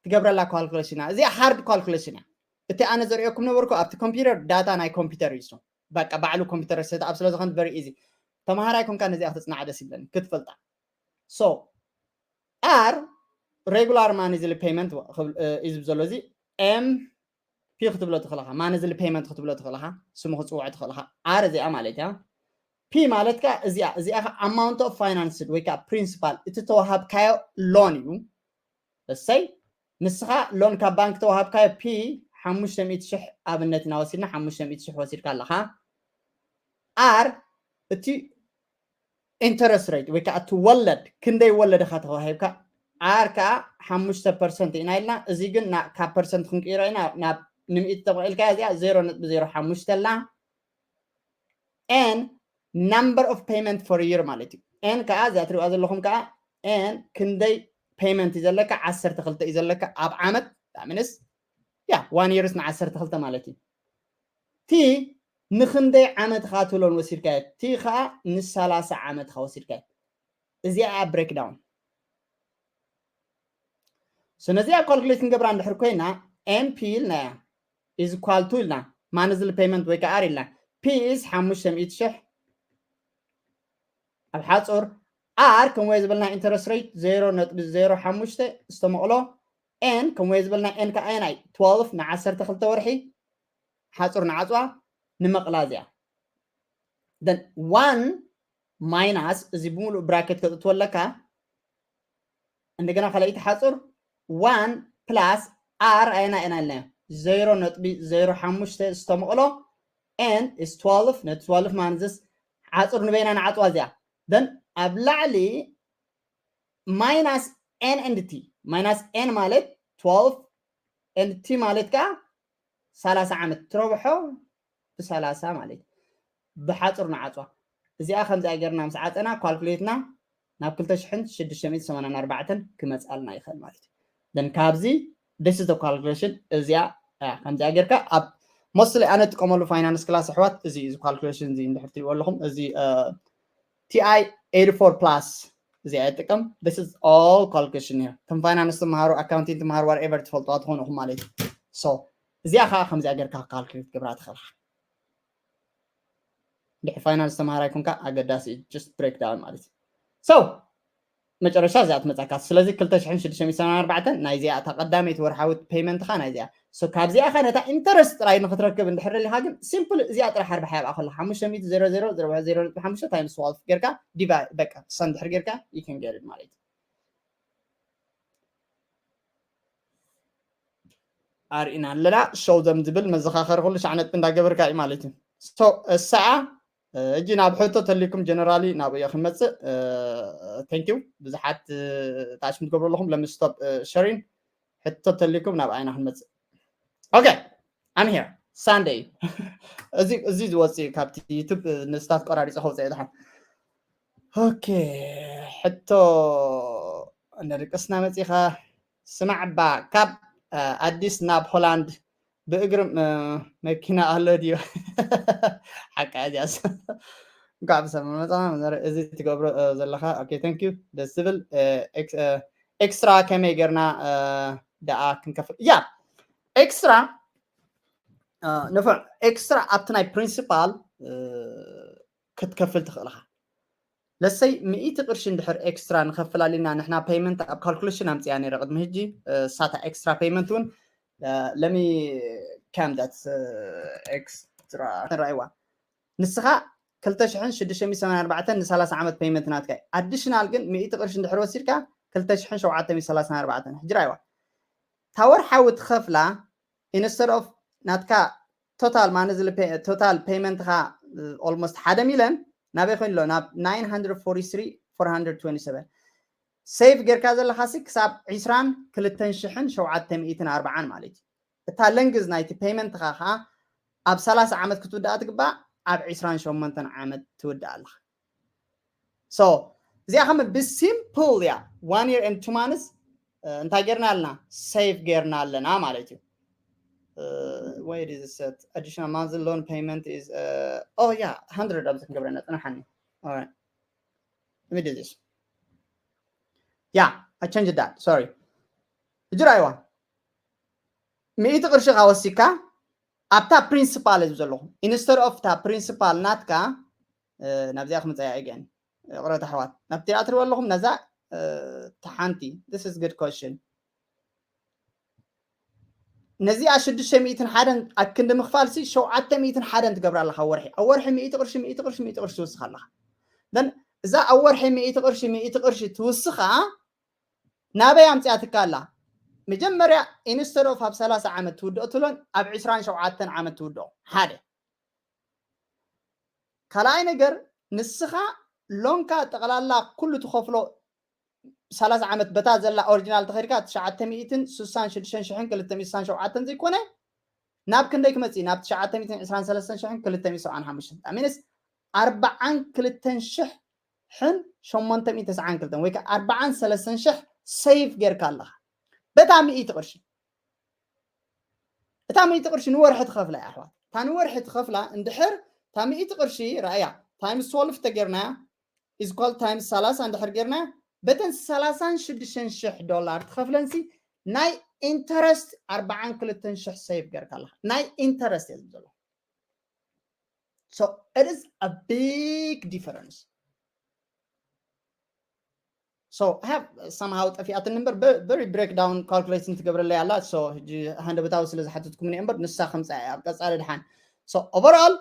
ትገብረላ ካልኩሌሽን እያ እዚኣ ሃርድ ካልኩሌሽን እያ እቲ ኣነ ዘርእየኩም ነበርኩ ኣብቲ ኮምፒውተር ዳታ ናይ ኮምፒውተር እዩ በቃ ባዕሉ ኮምፒውተር ሰት ኣብ ስለዝኾነ very easy ተምሃራይ ኮንካ ነዚኣ ክትፅናዕ ደስ ይብለኒ ክትፈልጣ so R regular monthly payment እዩ ዝብ ዘሎ እዚ M P ክትብሎ ትኽእልኻ monthly payment ክትብሎ ትኽእልኻ ስሙ ክፅውዖ ትኽእልኻ R እዚኣ ማለት እያ P ማለት ከዓ እዚኣ እዚኣ ከዓ amount of financed ወይ ከዓ principal እቲ ተዋሃብካዮ loan እዩ እሰይ ንስኻ ሎን ካብ ባንክ ተዋሃብካዮ P ሓሙሽተ ሚእቲ ሽሕ ኣብነት ኢና ወሲድና ሓሙሽተ ሚእቲ ሽሕ ወሲድካ ኣለኻ R እቲ interest rate ወይ ከዓ እቲ ወለድ ክንደይ ወለድ ኢኻ ተዋሂብካ R ከዓ ሓሙሽተ ፐርሰንት ኢና ኢልና እዚ ግን ካብ ፐርሰንት ክንቅይሮ ኢና ናብ ንምኢት ተመቒልካ እዚኣ ዜሮ ነጥቢ ዜሮ ሓሙሽተ ኣላ N number of payment for year ማለት እዩ N ከዓ እዚኣ ትሪእዋ ዘለኹም ከዓ N ክንደይ payment እዩ ዘለካ ዓሰርተ ክልተ እዩ ዘለካ ኣብ ዓመት that means yeah one year ን ዓሰርተ ክልተ ማለት እዩ T ንክንደይ ዓመት ኢኻ ትብሎን ወሲድካዮ T ከዓ ንሰላሳ ዓመት ኢኻ ወሲድካዮ እዚኣ breakdown so ነዚኣ calculate ክንገብራ እንድሕር ኮይና M P ኢልና እያ is equal to ኢልና monthly payment ወይ ከዓ R ኢልና P is ሓሙሽተ ሚእቲ ሽሕ ኣብ ሓፁር R ከምኡ ዝበልና interest rate ዜሮ ነጥቢ ዜሮ ሓሙሽተ ዝተመቕሎ N ከምኡ ዝበልና N ከዓ ናይ twelve ን ዓሰርተ ክልተ ወርሒ ሓፁር ንዓፅዋ ንመቕላ እዚኣ then one minus እዚ ብምሉእ bracket ከጥትወለካ እንደገና ካልኣይቲ ሓፁር one plus R ኣየና ኢና ኢልና ዜሮ ነጥቢ ዜሮ ሓሙሽተ ዝተመቕሎ N is twelve ነቲ twelve ማንዝስ ሓፁር ንበይና ንዓፅዋ እዚኣ then ኣብ ላዕሊ minus N and T minus N ማለት twelve and T ማለት ከዓ ሰላሳ ዓመት ትረብሖ ብሰላሳ ማለት ብሓፁር ንዓፅዋ እዚኣ ከምዚኣ ጌርና ምስ ዓፀና ካልኩሌትና ናብ ክልተ ሽሕን ሽዱሽተ ሚእትን ሰማንያን ኣርባዕተን ክመፅኣልና ይኽእል ማለት እዩ then ካብዚ this is the calculation እዚኣ ከምዚኣ ጌርካ ኣብ mostly ኣነ ጥቀመሉ finance class ኣሕዋት እዚ እዚ calculation እዚ እንድሕር ትሪእዎ ኣለኹም እዚ TI eighty-four plus እዚኣ ይጥቀም this is all calculation here ከም finance ትመሃሩ accounting ትመሃሩ whatever ትፈልጥዋ ትኾኑ ኢኹም ማለት እዩ so እዚኣ ከዓ ከምዚኣ ጌርካ ካልኩሌት ገብራ ትኽእልካ። ድሕሪ ፋይናንስ ተምሃራይ ኮንካ ኣገዳሲ እዩ just breakdown ማለት እዩ። So መጨረሻ እዚኣ ትመፃካ። ስለዚ ክልተ ሽሕን ሽዱሽተ ሚእትን ሰማንያን ኣርባዕተን ናይ እዚኣ እታ ቀዳመይቲ ወርሓዊት ፔመንትካ ናይ እዚኣ። So ካብዚኣ ከ ነታ ኢንተረስት ጥራይ ንክትረክብ እንድሕር ደሊካ ግን ሲምፕል እዚኣ ጥራሕ ኣርባሕ ያብኣ ከሎ ሓሙሽተ ሚእቲ ዜሮ ዜሮ ዜሮ ዜሮ ሓሙሽተ ታይምስ ትዋልፍ ጌርካ ዲቫይ በቃ ሰንድሕር ጌርካ you can get it ማለት እዩ። ኣርኢና ኣለና። ሾው ዘም ዝብል መዘኻኸሪ ኩሉ ሻዕ ነጥቢ እንዳገበርካ እዩ ማለት እዩ። So እሳኣ እጂ ናብ ሕቶ ተሊኩም ጀነራሊ ናብኡ እየ ክመፅእ። Thank you ብዙሓት ታሽም ትገብሩ ኣለኹም። Let me stop sharing። ሕቶ ተሊኩም ናብ ኣይና ክንመፅእ። Okay I'm here Sunday። እዚ እዚ ዝወፅእ እዩ ካብቲ ዩቱብ ንስታት ቆራሪፀ ከውፅእ እዩ ድሓን። Okay ሕቶ ንደቅስና መፂኻ ስማዕ እባ ካብ ኣዲስ ናብ ሆላንድ ብእግሪ መኪና ኣሎ ድዩ? ሓቃ እዚኣስ እንኳዕ ብሰላም መፃ። እዚ ትገብሮ ዘለካ okay thank you ደስ ዝብል። ኤክስትራ ከመይ ጌርና ደኣ ክንከፍል? ያ ኤክስትራ ንፉዕ ኤክስትራ ኣብቲ ናይ ፕሪንሲፓል ክትከፍል ትኽእልኻ። ለሰይ ሚእቲ ቅርሺ እንድሕር ኤክስትራ ንኸፍል ኣሊና ንሕና ፔይመንት ኣብ ካልኩሌሽን ኣምፅያ ነይረ ቅድሚ ሕጂ። ሳታ ኤክስትራ ፔይመንት እውን ለሚ ከም ዳት ኤክስትራ ንረኣይዋ ንስኻ ክልተ ሽሕን ሽዱሽተ ሚእትን ሰማንያን ኣርባዕተን ንሰላሳ ዓመት ፔይመንት ናትካ እዩ። ኣዲሽናል ግን ሚእቲ ቅርሺ እንድሕር ወሲድካ ክልተ ሽሕን ሸውዓተ ሚእትን ሰላሳን ኣርባዕተን ሕጂ ረኣይዋ እታ ወርሓዊ ትኸፍላ instead of ናትካ ቶታል ማነ ዝል ቶታል ፔይመንትኻ ኦልሞስት ሓደ ሚልዮን ናበይ ኮይኑ ኣሎ ናብ ናይን ሃንድረድ ፎርቲ ስሪ ፎር ሃንድረድ ትወንቲ ሰቨን ሴቭ ጌርካ ዘለካ ሲ ክሳብ ዒስራን ክልተን ሽሕን ሸውዓተ ሚእትን ኣርባዓን ማለት እዩ። እታ ለንግዝ ናይቲ ፔይመንትኻ ከዓ ኣብ ሰላሳ ዓመት ክትውዳኣ ትግባእ ኣብ ዒስራን ሸሞንተን ዓመት ትውዳእ ኣለካ። So እዚኣ ከም ብሲምፕል እያ one year and two months እንታይ ጌርና ኣለና ሴቭ ጌርና ኣለና ማለት እዩ። Why it is set additional monthly loan payment is oh yeah hundred ኣብዚ ክንገብረ ነፅንሓኒ። Alright let me do this. Yeah I changed that sorry. እጅራ ኣይዋ ሚእቲ ቅርሺ ካወሲካ ኣብታ ፕሪንሲፓል እዩ ዘለኹም instead of እታ ፕሪንሲፓል ናትካ ናብዚኣ ክምፀያ again ይቕረታ ኣሕዋት ናብቲ ኣትሪዎ ኣለኹም ነዛ ተሓንቲ this is good question ነዚኣ ሽዱሽተ ሚእትን ሓደን ኣብ ክንዲ ምኽፋል ሲ ሸውዓተ ሚእትን ሓደን ትገብራ ኣለኻ ወርሒ ኣብ ወርሒ ሚእቲ ቅርሺ ሚእቲ ቅርሺ ሚእቲ ቅርሺ ትውስኻ ኣለኻ then እዛ ኣብ ወርሒ ሚእቲ ቅርሺ ሚእቲ ቅርሺ ትውስኻ ናበይ ኣምፅኣትካ ኣላ መጀመርያ instead of ኣብ ሰላሳ ዓመት ትውድኦ ትብሎን ኣብ ዕስራን ሸውዓተን ዓመት ትውድኦ ሓደ ካልኣይ ነገር ንስኻ ሎንካ ጠቕላላ ኩሉ ትኸፍሎ ሰላሳ ዓመት በታ ዘላ ኦሪጂናል ተኸድካ ትሽዓተ ሚእትን ስሳን ሽዱሽተን ሽሕን ክልተ ሚእትን ስሳን ሸውዓተን ዘይኮነ ናብ ክንደይ ክመፅእ ናብ ትሽዓተ ሚእትን ዕስራን ሰለስተን ሽሕን ክልተ ሚእትን ሰብዓን ሓሙሽተን ሚንስ ኣርባዓን ክልተን ሽሕን ሸሞንተ ሚእትን ተስዓን ክልተን ወይ ከዓ ኣርባዓን ሰለስተን ሽሕ ሴቭ ጌርካ ኣለኻ በታ ሚእቲ ቅርሺ እታ ሚእቲ ቅርሺ ንወርሒ ትኸፍላ እያ ኣሕዋት እታ ንወርሒ ትኸፍላ እንድሕር እታ ሚእቲ ቅርሺ ረኣያ ታይምስ ትወልፍ ተጌርናያ ኢዝኳል ታይምስ ሰላሳ እንድሕር ጌርናያ በተን ሰላሳን ሽዱሽተን ሽሕ ዶላር ትኸፍለንሲ ናይ ኢንተረስት ኣርባዓን ክልተን ሽሕ ሴቭ ጌርካ ኣለካ ናይ ኢንተረስት እየ ዝብል ዘለኹ so it is a big difference so I have somehow ጠፊኣትን እምበር very breakdown calculation ትገብረለይ ኣላ so ሕጂ ሃንደበታዊ ስለ ዝሓተትኩምኒ እምበር ንሳ ከምፃ ኣብ ቀፃሊ ድሓን so overall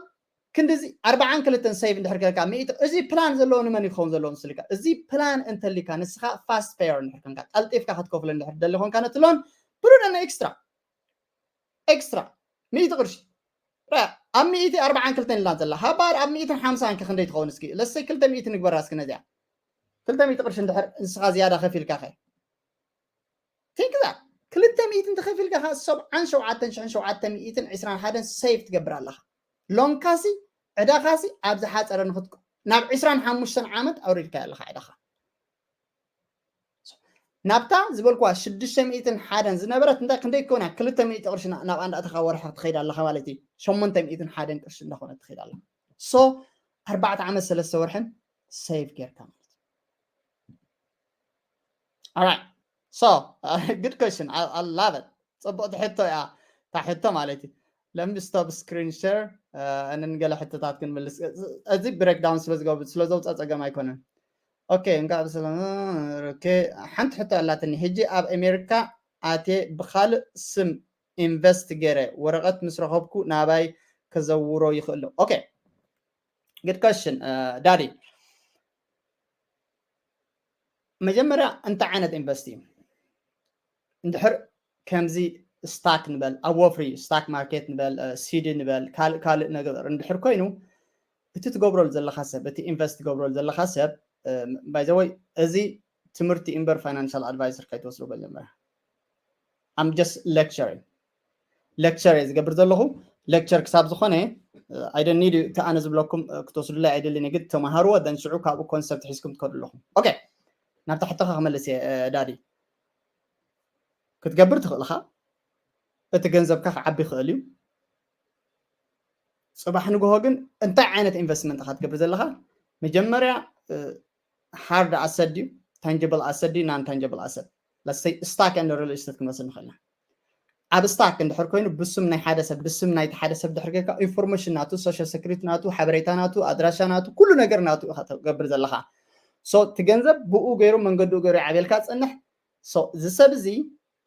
ክንዲዚ ኣርባዓን ክልተን ሴቭ እንድሕር ከልካ ሚእቲ እዚ ፕላን ዘለዎ ንመን ይኸውን ዘለዎ ምስልካ እዚ ፕላን እንተሊካ ንስኻ ፋስት ፔየር እንድሕር ኮንካ ቀልጢፍካ ክትከፍሎ እንድሕር ደሊ ኮንካ ነትሎን ብሩደነ ኤክስትራ ኤክስትራ ሚእቲ ቅርሺ ኣብ ሚእቲ ኣርባዓን ክልተን ኢልና ዘላ ሃባር ኣብ ሚእትን ሓምሳን ከ ክንደይ ትኸውን እስኪ ለሰይ ክልተ ሚእቲ ንግበራ እስኪ ነዚኣ ክልተ ሚእቲ ቅርሺ እንድሕር ንስኻ ዝያዳ ከፊልካ ከ ቲንክ ዛ ክልተ ሚእቲ እንተኸፊልካ ከ ሰብዓን ሸውዓተን ሽሕን ሸውዓተ ሚእትን ዕስራን ሓደን ሴቭ ትገብር ኣለኻ ሎንካሲ ዕዳኻሲ ኣብ ዝሓፀረ ንክትኩ ናብ ዕስራን ሓሙሽተን ዓመት ኣውሪድካ ኣለኻ ዕዳኻ ናብታ ዝበልኩዋ ሽዱሽተ ሚእትን ሓደን ዝነበረት እንታይ ክንደይ ክኾና ክልተ ሚእቲ ቅርሺ ናብ ኣንዳ እተኻ ወርሒ ክትኸይድ ኣለኻ ማለት እዩ ሸሞንተ ሚእትን ሓደን ቅርሺ እንዳኾነ ትኸይድ ኣለኻ so ኣርባዕተ ዓመት ሰለስተ ወርሕን ሴቭ ጌርካ ማለት እዩ Alright so uh, good question I, I love it ጽቡቕቲ ሕቶ እያ ሕቶ ማለት እዩ። Let me stop screen share and then ገለ ሕቶታት ክንምልስ። እዚ breakdown ስለ ዝገብር ስለ ዘውፅእ ፀገም ኣይኮነን። Okay፣ እንኳዕ ብሰላም። Okay፣ ሓንቲ ሕቶ ኣላትኒ። ሕጂ ኣብ ኣሜሪካ ኣትየ ብኻልእ ስም ኢንቨስት ገይረ ወረቐት ምስ ረኸብኩ ናባይ ከዘውሮ ይኽእል ዶ? Okay፣ good question ዳዲ። መጀመርያ እንታይ ዓይነት ኢንቨስት እዩ? እንድሕር ከምዚ ስታክ ንበል፣ ኣብ ወፍሪ ስታክ ማርኬት ንበል፣ ሲዲ ንበል፣ ካልእ ካልእ ነገር እንድሕር ኮይኑ፣ እቲ ትገብረሉ ዘለኻ ሰብ፣ እቲ ኢንቨስት ትገብረሉ ዘለኻ ሰብ፣ ባይ ዘ ወይ፣ እዚ ትምህርቲ እምበር ፋይናንሻል ኣድቫይዘር ከይትወስዱ መጀመርያ። I'm just lecturing። lecture እየ ዝገብር ዘለኹ። lecture ክሳብ ዝኾነ፣ I don't need you፣ እቲ ኣነ ዝብለኩም ክትወስዱለይ ኣይደልን፣ ግን ተማሃርዎ፣ then ሽዑ ካብኡ ኮንሰፕት ሒዝኩም ትከዱ ኣለኹም። Okay፣ ናብ ታሕትኻ ክመልስ እየ። ዳዲ፣ ክትገብር ትኽእል ኢኻ። እቲ ገንዘብካ ክዓቢ ይኽእል እዩ። ፅባሕ ንግሆ ግን እንታይ ዓይነት ኢንቨስትመንት ኢኻ ትገብር ዘለኻ? መጀመርያ ሃርድ ኣሰት ድዩ፣ ታንጅብል ኣሰት ድዩ፣ ናን ታንጅብል ኣሰት? Let's say stock and real estate ክንወስድ ንኽእል ኢና። ኣብ ስታክ እንድሕር ኮይኑ ብስም ናይ ሓደ ሰብ፣ ብስም ናይቲ ሓደ ሰብ ድሕር ጌርካ ኢንፎርሜሽን ናቱ፣ ሶሻል ሴኩሪቲ ናቱ፣ ሓበሬታ ናቱ፣ ኣድራሻ ናቱ፣ ኩሉ ነገር ናቱ ኢኻ ትገብር ዘለኻ። So እቲ ገንዘብ ብኡ ገይሩ መንገዱ ገይሩ ይዓብየልካ ዝፀንሕ። So እዚ ሰብ እዚ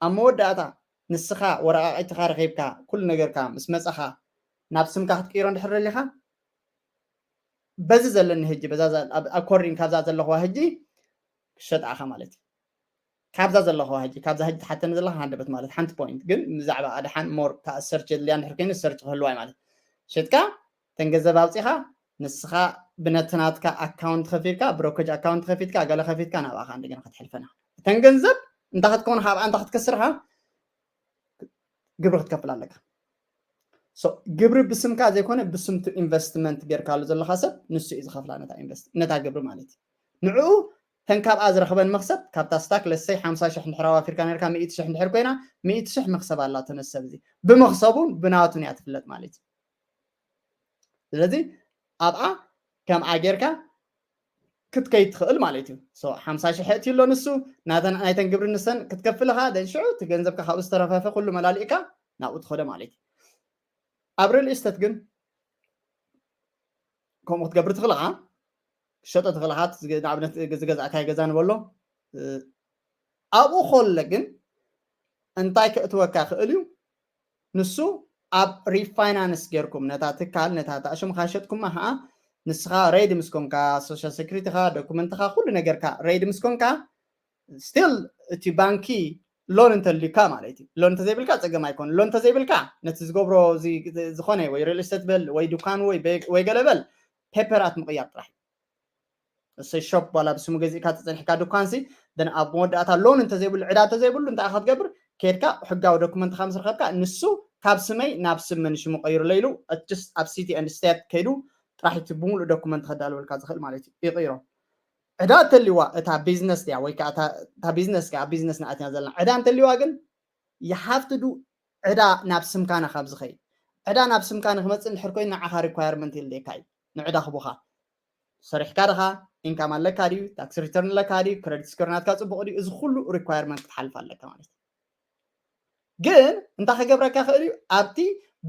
ኣብ መወዳእታ ንስኻ ወረቃቂትኻ ረኺብካ ኩሉ ነገርካ ምስ መፀኻ ናብ ስምካ ክትቅይሮ እንድሕር ደሊኻ በዚ ዘለኒ ህጂ በዛ ኣኮርዲንግ ካብዛ ዘለኹዋ ህጂ ክሸጣ ኢኻ ማለት እዩ። ካብዛ ዘለኹዋ ህጂ ካብዛ ህጂ ትሓተኒ ዘለኻ ሃንደበት ማለት ሓንቲ ፖይንት ግን ብዛዕባ ኣድሓን ሞር ሰርች የድልያ እንድሕር ኮይኑ ሰርች ክህልዋ እዩ ማለት ሸጥካ ተን ገንዘብ ኣውፂኻ ንስኻ ብነቲ ናትካ ኣካውንት ከፊትካ ብሮከጅ ኣካውንት ከፊትካ ገለ ከፊትካ ናብኣኻ እንደገና ክትሕልፈና እተን ገንዘብ እንታይ ክትከውን ካብኣ እንታይ ክትከስርካ ግብሪ ክትከፍል ኣለካ። ግብሪ ብስምካ ዘይኮነ ብስምቱ ኢንቨስትመንት ጌርካሉ ዘለካ ሰብ ንሱ እዩ ዝኸፍላ ነታ ኢንቨስት ነታ ግብሪ ማለት እዩ። ንዕኡ ተን ካብኣ ዝረኽበን መክሰብ ካብታ ስታክ ለሰይ ሓምሳ ሽሕ እንድሕር ኣዋፊርካ ነርካ ሚእቲ ሽሕ እንድሕር ኮይና ሚእቲ ሽሕ መክሰብ ኣላቶ ነዚ ሰብ እዚ ብመክሰቡን ብናቱን እያ ትፍለጥ ማለት እዩ። ስለዚ ኣብኣ ከምኣ ጌርካ ክትከይድ ትኽእል ማለት እዩ። ሓምሳ ሽሕ እቲ ኣሎ ንሱ ናይተን ግብሪ ንሰን ክትከፍልኻ ደን ሽዑ እቲ ገንዘብካ ካብኡ ዝተረፈፈ ኩሉ መላሊእካ ናብኡ ትኸዶ ማለት እዩ። ኣብ ሪል ኢስተት ግን ከምኡ ክትገብር ትኽእልኻ ክሸጦ ትኽእልኻ ንኣብነት ዝገዛእካይ ገዛ ንበሎ ኣብኡ ከሎ ግን እንታይ ከእትወካ ክእል እዩ ንሱ ኣብ ሪፋይናንስ ጌርኩም ነታ ትካል ነታ ታሽም ካሸጥኩማ ከዓ ንስኻ ሬድ ምስ ኮንካ ሶሻል ሴኩሪቲኻ ዶኩመንትኻ ኩሉ ነገርካ ሬድ ምስ ኮንካ ስቲል እቲ ባንኪ ሎን እንተልዩካ ማለት እዩ ሎን እንተዘይብልካ ፀገም ኣይኮን ሎን እንተዘይብልካ ነቲ ዝገብሮ ዝኾነ ወይ ሪል ስቴት በል ወይ ዱካን ወይ ገለበል ፔፐራት ምቕያር ጥራሕ እሰይ ሾፕ ዋላ ብስሙ ገዚእካ ተፀኒሕካ ድኳንሲ ደን ኣብ መወዳእታ ሎን እንተዘይብሉ ዕዳ እንተዘይብሉ እንታይ ክትገብር ከድካ ሕጋዊ ዶኩመንትካ ምስ ረከብካ ንሱ ካብ ስመይ ናብ ስም መን ሽሙ ቀይሩለ ኢሉ ስ ኣብ ሲቲ ን ስቴት ከይዱ ጥራሕ እቲ ብምሉእ ዶኩመንት ከዳልወልካ ዝኽእል ማለት እዩ ይቅይሮ ዕዳ እንተልዋ እታ ቢዝነስ ድያ ወይ ከዓ እታ ቢዝነስ ኣብ ቢዝነስ ንኣትና ዘለና ዕዳ እንተልዋ ግን you have to do ዕዳ ናብ ስምካ ንካብ ዝኸይድ ዕዳ ናብ ስምካ ንክመፅእ እንድሕር ኮይኑ ንዓኻ ሪኳየርመንት የድልየካ እዩ ንዕዳ ክቡካ ሰሪሕካ ድኻ ኢንካም ኣለካ ድዩ ታክስ ሪተርን ኣለካ ድዩ ክረዲት ስኮር ናትካ ፅቡቅ ድዩ እዚ ኩሉ ሪኳየርመንት ክትሓልፍ ኣለካ ማለት እዩ ግን እንታይ ክገብረካ ክእል እዩ ኣብቲ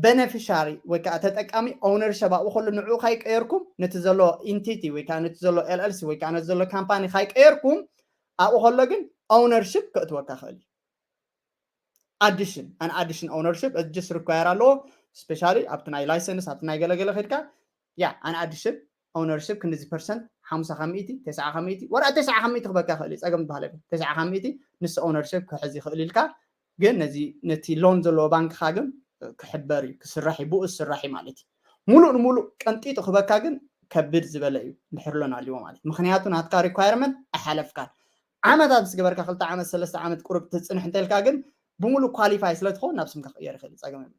በነፊሻሪ ወይ ከዓ ተጠቃሚ ኦውነርሸፕ ኣብኡ ከሎ ንዕኡ ካይቀየርኩም ነቲ ዘሎ ኢንቲቲ ወይ ከዓ ነቲ ዘሎ ኤልኤልሲ ወይ ከዓ ነቲ ዘሎ ካምፓኒ ካይቀየርኩም ኣብኡ ከሎ ግን ኦውነርሽፕ ከእትወካ ክእል እዩ ኣዲሽን ኣን ኣዲሽን ኦውነርሽፕ ጀስት ሪኳየር ኣለዎ ስፔሻሊ ኣብቲ ናይ ላይሰንስ ኣብቲ ናይ ገለገለ ከድካ ያ ኣን ኣዲሽን ኦውነርሽፕ ክንድዚ ፐርሰንት ሓምሳ ካብ ሚእቲ ተስዓ ካብ ሚእቲ ወላ ተስዓ ካብ ሚእቲ ክበካ ክእል እዩ ፀገም ዝበሃል የብሉ ተስዓ ካብ ሚእቲ ንስ ኦውነርሽፕ ክሕዝ ይኽእል ኢልካ ግን ነዚ ነቲ ሎን ዘለዎ ባንክኻ ግን ክሕበር እዩ ክስራሕ እዩ ብኡ ዝስራሕ እዩ ማለት እዩ ሙሉእ ንሙሉእ ቀንጢጡ ክበካ ግን ከብድ ዝበለ እዩ እንድሕር ሎን ኣልዎ ማለት ምክንያቱ ናትካ ሪኳየርመንት ኣይሓለፍካን ዓመታት ምስ ገበርካ ክልተ ዓመት ሰለስተ ዓመት ቁሩብ ትፅንሕ እንተልካ ግን ብሙሉእ ኳሊፋይ ስለትኸውን ናብ ስምካ ክቅየር ይኽእል ጸገም የብሉ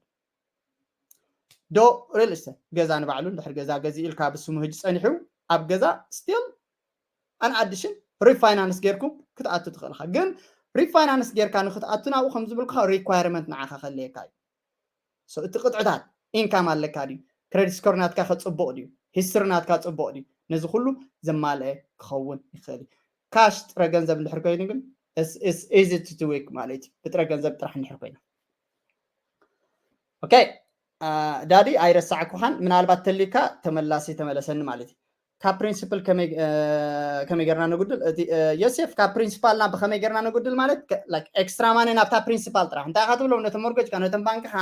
ዶ ሪል ስቴት ገዛ ንባዕሉ እንድሕር ገዛ ገዚ ኢልካ ብስሙ ህጅ ጸኒሑ ኣብ ገዛ ስቲል ኣን ኣዲሽን ሪፋይናንስ ጌርኩም ክትኣቱ ትኽእልካ ግን ሪፋይናንስ ጌርካ ንክትኣቱ ናብኡ ከም ዝብልካ ሪኳየርመንት ንዓኻ ከለየካ እዩ እቲ ቅጥዕታት ኢንካም ኣለካ ድዩ ክሬዲት ስኮር ናትካ ከፅቡቅ ድዩ ሂስትሪ ናትካ ፅቡቅ ድዩ ነዚ ኩሉ ዘማልአ ክኸውን ይኽእል እዩ ካሽ ጥረ ገንዘብ እንድሕር ኮይኑ ግን ኢዚ ቱ ዊክ ማለት እዩ ብጥረ ገንዘብ ጥራሕ እንድሕር ኮይና Okay. ዳዲ ኣይረሳዕኩኻን፣ ምናልባት ተሊካ ተመላሲ ተመለሰኒ ማለት እዩ። ካብ ፕሪንሲፕል ከመይ ጌርና ንጉድል? ዮሴፍ፣ ካብ ፕሪንሲፓልና ብከመይ ጌርና ንጉድል ማለት ኤክስትራ ማኒ ናብታ ፕሪንሲፓል ጥራሕ እንታይ ኢኻ ትብሎም ነቶም ሞርገጅካ ነቶም ባንክኻ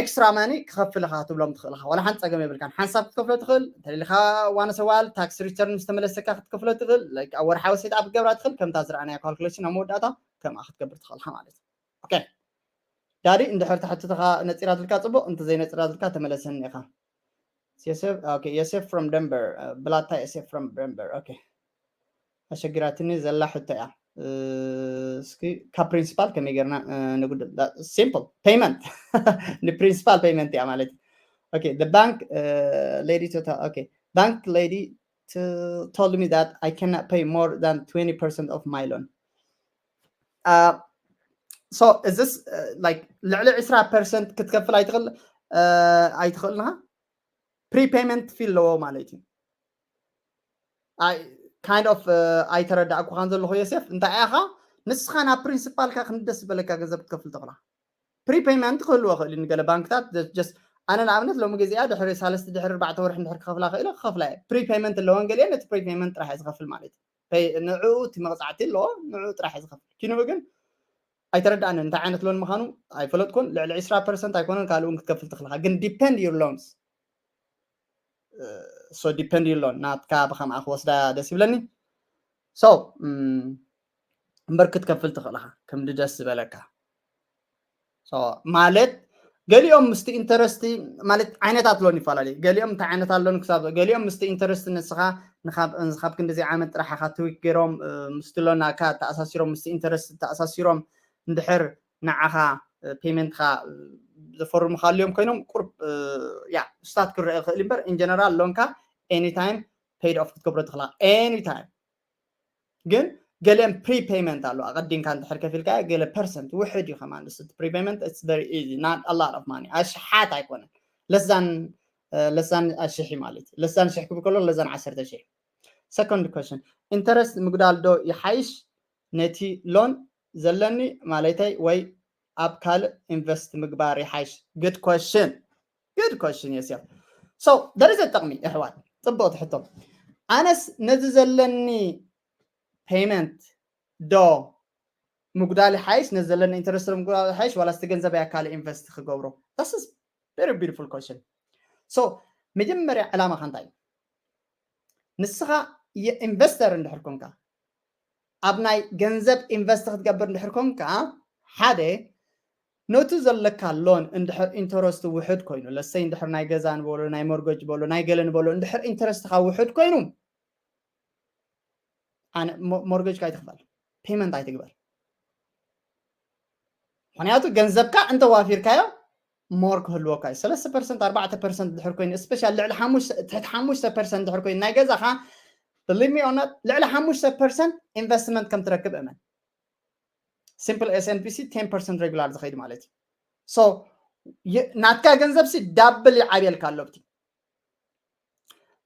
ኤክስትራ ማኒ ክኸፍልኻ ትብሎም ትኽእል ኢኻ። ዋላ ሓንቲ ጸገም የብልካን። ሓንሳብ ክትከፍሎ ትኽእል፣ እንተሊኻ ዋንስ ዋል ታክስ ሪተርን ምስ ተመለሰካ ክትከፍሎ ትኽእል፣ ኣብ ወርሓዊ ሴት ኣፕ ክትገብራ ትኽእል። ከምታ ዝረኣናያ ካልኩሌሽን ኣብ መወዳእታ ከምኣ ክትገብር ትኽእል ኢኻ ማለት እዩ። ኦኬ ዳዲ፣ እንድሕር ትሕትትኻ ነፂራትልካ ፅቡቕ፣ እንተዘይነፂራትልካ ተመለሰኒ ኢኻ። ዮሴፍ from ደንበር፣ ብላታ ዮሴፍ from ደንበር። ኦኬ ኣሸጊራትኒ ዘላ ሕቶ እያ። እስኪ ካብ ፕሪንሲፓል ከመይ ጌርና ንጉድል? ሲምፕል ፔይመንት ንፕሪንሲፓል ፔይመንት እያ ማለት እዩ። Okay, the bank lady told okay, bank lady told me that I cannot pay more than twenty percent of my loan. So is this like ልዕሊ ዕስራ ፐርሰንት ክትከፍል ኣይትኽእል ኣይትኽእልንኻ? ፕሪፔይመንት ፊ ኣለዎ ማለት እዩ። Kind of ኣይተረዳእኩኻን ዘለኹ ዮሴፍ። እንታይ ኢኻ ንስኻ ናብ ፕሪንሲፓልካ ክንደስ ዝበለካ ገንዘብ ክትከፍል ተኽእላ? ፕሪፔይመንት ክህልዎ ይኽእል እዩ ንገለ ባንክታት። ኣነ ንኣብነት ሎሚ ግዜኣ ድሕሪ ሳለስቲ ድሕሪ ኣርባዕተ ወርሒ እንድሕር ክኸፍላ ክእለ ክኸፍላ እየ። ፕሪፔይመንት ኣለወን ገሊአን ነቲ ፕሪፔይመንት ጥራሕ እየ ዝኸፍል ማለት እዩ። ንዕኡ እቲ መቕፃዕቲ ኣለዎ፣ ንዕኡ ጥራሕ እየ ዝኸፍል። ኪንኡ ግን ኣይተረዳእንን እንታይ ዓይነት ሎን ምዃኑ ኣይፈለጥኩን። ልዕሊ ዕስራ ፐርሰንት ኣይኮነን ካልእ እውን ክትከፍል ትኽልኻ ግን depend your loans። So depend your loan ናትካ ብኸምኣ ክወስዳ ደስ ይብለኒ። So እምበር ክትከፍል ትኽእልኻ ከምዲ ደስ ዝበለካ። ማለት ገሊኦም ምስቲ ኢንተረስቲ ማለት ዓይነታት ሎን ይፈላለዩ። ገሊኦም እንታይ ዓይነት ኣሎን ክሳብ ገሊኦም ምስቲ ኢንተረስቲ ንስኻ ንኻብ ክንዲዚ ዓመት ጥራሕ ኢኻ ትዊክ ገይሮም ምስቲ ሎን ናካ ተኣሳሲሮም ምስቲ ኢንተረስቲ ተኣሳሲሮም እንድሕር ንዓኻ ፔመንትኻ ዘፈርሙኻ ኣልዮም ኮይኖም ቁርብ ያ ስታት ክረአ ይኽእል እምበር in general ሎንካ anytime paid off ክትገብሮ ትኽእላ። Anytime ግን ገሊኦም ፕሪፔይመንት ኣሎ። ኣቐዲምካ እንድሕር ከፊልካ ገለ ፐርሰንት ውሕድ እዩ ከማን እቲ ፕሪፔይመንት it's very easy, not a lot of money። ኣሽሓት ኣይኮነን። ለሳን ለሳን ኣሽሒ ማለት እዩ። ለሳን ሽሕ ክብል ከሎ ለዛን ዓሰርተ ሽሕ። Second question, ኢንተረስት ምግዳል ዶ ይሓይሽ ነቲ ሎን ዘለኒ ማለተይ ወይ ኣብ ካልእ ኢንቨስት ምግባር ይሓይሽ? Good question. Good question ዮሴፍ። So there is a ጥቕሚ የሕዋት፣ ጽቡቕ ትሕቶ። ኣነስ ነዚ ዘለኒ ፔይመንት ዶ ምጉዳል ይሓይሽ፣ ነዚ ዘለኒ ኢንተረስት ዶ ምጉዳል ይሓይሽ ዋላ ስቲ ገንዘብ ኣካል ኢንቨስት ክገብሮ? That's a very beautiful question. So መጀመርያ ዕላማኻ እንታይ እዩ? ንስኻ ኢንቨስተር እንድሕር ኮንካ ኣብ ናይ ገንዘብ ኢንቨስት ክትገብር እንድሕር ኮንካ ሓደ ነቱ ዘለካ ሎን እንድሕር ኢንተረስት ውሕድ ኮይኑ ለሰይ እንድሕር ናይ ገዛ ንበሎ ናይ ሞርገጅ በሎ ናይ ገለ ንበሎ እንድሕር ኢንተረስትካ ውሕድ ኮይኑ ሞርገጅካ ኣይትኽፈል፣ ፔመንት ኣይትግበር። ምክንያቱ ገንዘብካ እንተዋፊርካዮ ሞር ክህልወካ እዩ። ሰለስተ ፐርሰንት ኣርባዕተ ፐርሰንት ድሕር ኮይኑ ስፔሻል ልዕሊ ትሕቲ ሓሙሽተ ፐርሰንት ድሕር ኮይኑ ናይ ገዛኻ believe me or not ልዕሊ ሓሙሽተ ፐርሰንት ኢንቨስትመንት ከም ትረክብ እመን። Simple S and P C ten percent regular ዝኸይድ ማለት እዩ። So ናትካ ገንዘብ ሲ ዳብል ይዓብየልካ ኣሎ ብቲ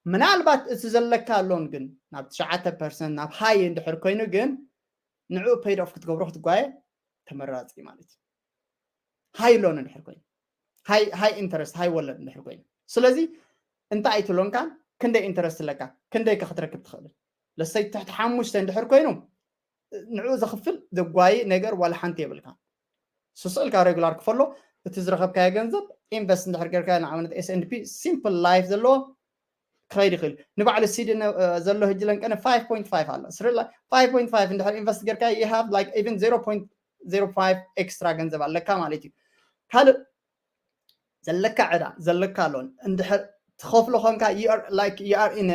ምናልባት እቲ ዘለካ ሎን ግን ናብ ትሽዓተ ፐርሰንት ናብ ሃይ እንድሕር ኮይኑ ግን ንዕኡ paid off ክትገብሮ ክትጓየ ተመራፂ ማለት እዩ። ሃይ ሎን እንድሕር ኮይኑ ሃይ ኢንተረስት ሃይ ወለድ እንድሕር ኮይኑ ስለዚ እንታይ ኣይትሎንካን ክንደይ ኢንተረስት ኣለካ ክንደይ ከ ክትረክብ ትኽእል ለሰይ ትሕቲ ሓሙሽተ እንድሕር ኮይኑ ንዕኡ ዘኽፍል ዘጓይ ነገር ዋላ ሓንቲ የብልካ ስስእልካ ሬጉላር ክፈሎ እቲ ዝረኸብካዮ ገንዘብ ኢንቨስት እንድሕር ገርካ ንኣብነት S and P simple life ዘለዎ ክኸይድ ይኽእል ንባዕሉ ሲዲ ዘሎ ህጂ ለንቀነ five point five ኣሎ ስርላ five point five እንድሕር ኢንቨስት ገርካ you have like even zero point zero five extra ገንዘብ ኣለካ ማለት እዩ ካልእ ዘለካ ዕዳ ዘለካ ሎን እንድሕር ትኸፍሎ ኮንካ like you are in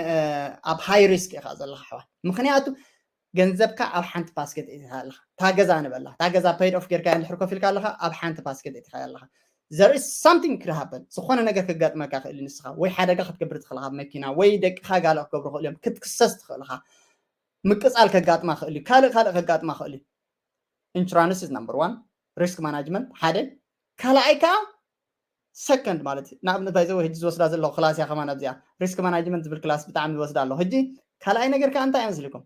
ኣብ high risk ኢኻ ዘለካ ኣሕዋት ምክንያቱ ገንዘብካ ኣብ ሓንቲ ባስኬት እቲኻ ኣለኻ እታ ገዛ ንበላ እታ ገዛ paid off ጌርካ እንድሕር ከፊልካ ኣለኻ ኣብ ሓንቲ ባስኬት እቲኻ ኣለኻ there is something could happen ዝኾነ ነገር ከጋጥመካ ክእል ንስኻ ወይ ሓደጋ ክትገብር ትኽእል ካብ መኪና ወይ ደቅኻ ጋለ ክገብሩ ክእል እዮም ክትክሰስ ትኽእል ኢኻ ምቅፃል ከጋጥማ ክእል እዩ ካልእ ካልእ ከጋጥማ ክእል እዩ insurance is number one risk management ሓደ ካልኣይ ከዓ ሰከንድ ማለት እዩ ንኣብነት ባይዘ ሕጂ ዝወስዳ ዘለኹ ክላስ እያ ከማን ኣብዚኣ risk management ዝብል ክላስ ብጣዕሚ ዝወስዳ ኣለኹ ሕጂ ካልኣይ ነገር ከዓ እንታይ መስልኩም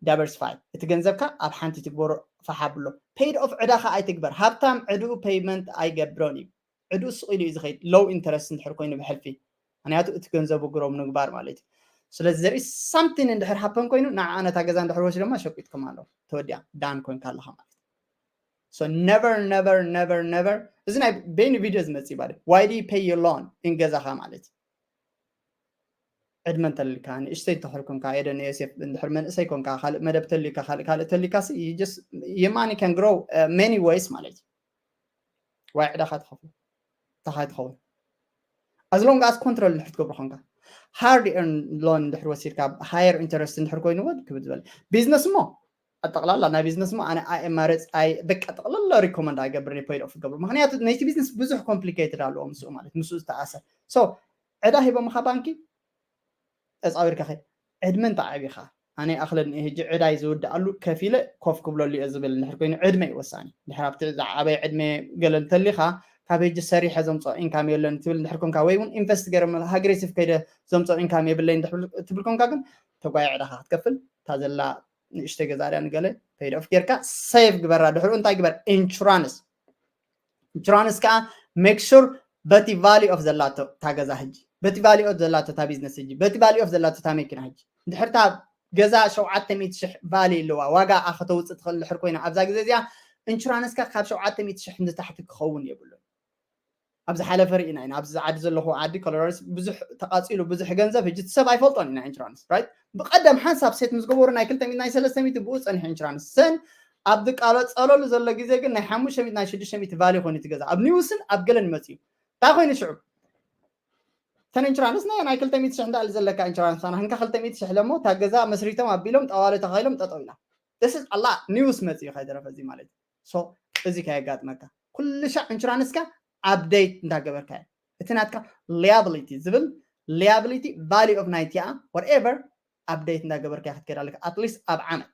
diversify እቲ ገንዘብካ ኣብ ሓንቲ ትግበሮ ፋሕ ኣብሎ። Paid off ዕዳኻ ኣይትግበር። ሃብታም ዕድኡ payment ኣይገብሮን እዩ። ዕድኡ ስቕ ኢሉ እዩ ዝኸይድ፣ low interest እንድሕር ኮይኑ ብሕልፊ፣ ምክንያቱ እቲ ገንዘቡ ግሮም ምግባር ማለት እዩ። ስለዚ there is something እንድሕር happen ኮይኑ ንዓ ነታ ገዛ እንድሕር ወሲዶማ ሸቂጥኩም ኣለዉ፣ ተወዲኣ፣ done ኮንካ ኣለኻ ማለት እዩ። So never never never never፣ እዚ ናይ ቤኒ ቪድዮ ዝመጽእ ባደ፣ why do you pay your loan in ገዛኻ ማለት እዩ። ዕድመ እንተልካ ንእሽተይ እንተኾንካ ኤደን ዮሴፍ እንድሕር መንእሰይ ኮንካ ካልእ መደብ ተልካ ካልእ ካልእ ተልካ የማኒ can grow many ways ማለት እዩ። ዋይ ዕዳኻ ትኸፍሎ እንታይ ትኸውን as long as control እንድሕር ትገብሮ ኮንካ፣ hard earn loan እንድሕር ወሲድካ higher interest እንድሕር ኮይንዎ ክብል ዝበለ ቢዝነስ እሞ ኣጠቕላላ ናይ ቢዝነስ እሞ ኣነ ኣማረፅ ኣይ በቃ ጠቕላላ recommend ኣይገብርን paid off ገብሩ ምክንያቱ ናይቲ ቢዝነስ ብዙሕ complicated ኣለዎ ምስኡ ማለት ምስኡ ዝተኣሰር so ዕዳ ሂቦምኻ ባንኪ ተጻዊርካ ኸ ዕድመ እንታይ ዓቢኻ ኣነ ኣኽለኒ ሕጂ ዕዳይ ዝውድኣሉ ከፊለ ኮፍ ክብለሉ እየ ዝብል እንድሕር ኮይኑ ዕድመ እዩ ወሳኒ። እንድሕር ኣብቲ ዝዓበየ ዕድመ ገለ እንተሊኻ ካብ ሕጂ ሰሪሐ ዘምፅኦ income የለን ትብል እንድሕር ኮንካ ወይ እውን invest ገይረ aggressive ከይደ ዘምፅኦ income የብለይ ትብል ኮንካ ግን ተጓየ ዕዳኻ ክትከፍል እታ ዘላ ንእሽተይ ገዛ ድያ ንገለ paid off ጌርካ save ግበራ። ድሕሩ እንታይ ግበር insurance insurance ከዓ make sure በቲ value of ዘላቶ እታ ገዛ ሕጂ በቲ value of ዘላቶ እታ ቢዝነስ ሕጂ በቲ value of ዘላቶ እታ መኪና ሕጂ እንድሕር እታ ገዛ ሸውዓተ ሚእቲ ሽሕ value ኣለዋ ዋጋ ከተውፅእ ትኽእል እንድሕር ኮይና ኣብዛ ግዜ እዚኣ insurance ካ ካብ ሸውዓተ ሚእቲ ሽሕ ንታሕቲ ክኸውን የብሉን። ኣብ ዝሓለፈ ርኢና ኢና ኣብዚ ዓዲ ዘለኹ ዓዲ ኮሎራዶስ ብዙሕ ተቃፂሉ ብዙሕ ገንዘብ ሕጂ እቲ ሰብ ኣይፈልጦን ኢና insurance right ብቀደም ሓንሳብ set ምስ ገበሩ ናይ ክልተ ሚእቲ ናይ ሰለስተ ሚእቲ ብኡ ፀኒሑ insurance ሰን ኣብ ዝቃለፀለሉ ዘሎ ግዜ ግን ናይ ሓሙሽተ ሚእቲ ናይ ሽዱሽተ ሚእቲ value ኮይኑ ትገዛ ኣብ ኒውስን ኣብ ገለን መፅዩ እንታይ ኮይኑ ሽዑ ተን insurance ናይ ናይ ክልተ ሚእቲ ሽሕ እንዳል ዘለካ insurance ና ህንካ ክልተ ሚእቲ ሽሕ ለሞ እታ ገዛ መስሪቶም ኣቢሎም ጠዋለ ተኻይሎም ጠጠው ኢላ this is a lot news መፅዩ ከይተረፈ እዚ ማለት so እዚ ከየጋጥመካ ኩሉ ሻዕ insurance ካ update እንዳገበርካ እዩ እቲ ናትካ liability ዝብል liability value of ናይቲኣ whatever update እንዳገበርካ ክትከድ ኣለካ at least ኣብ ዓመት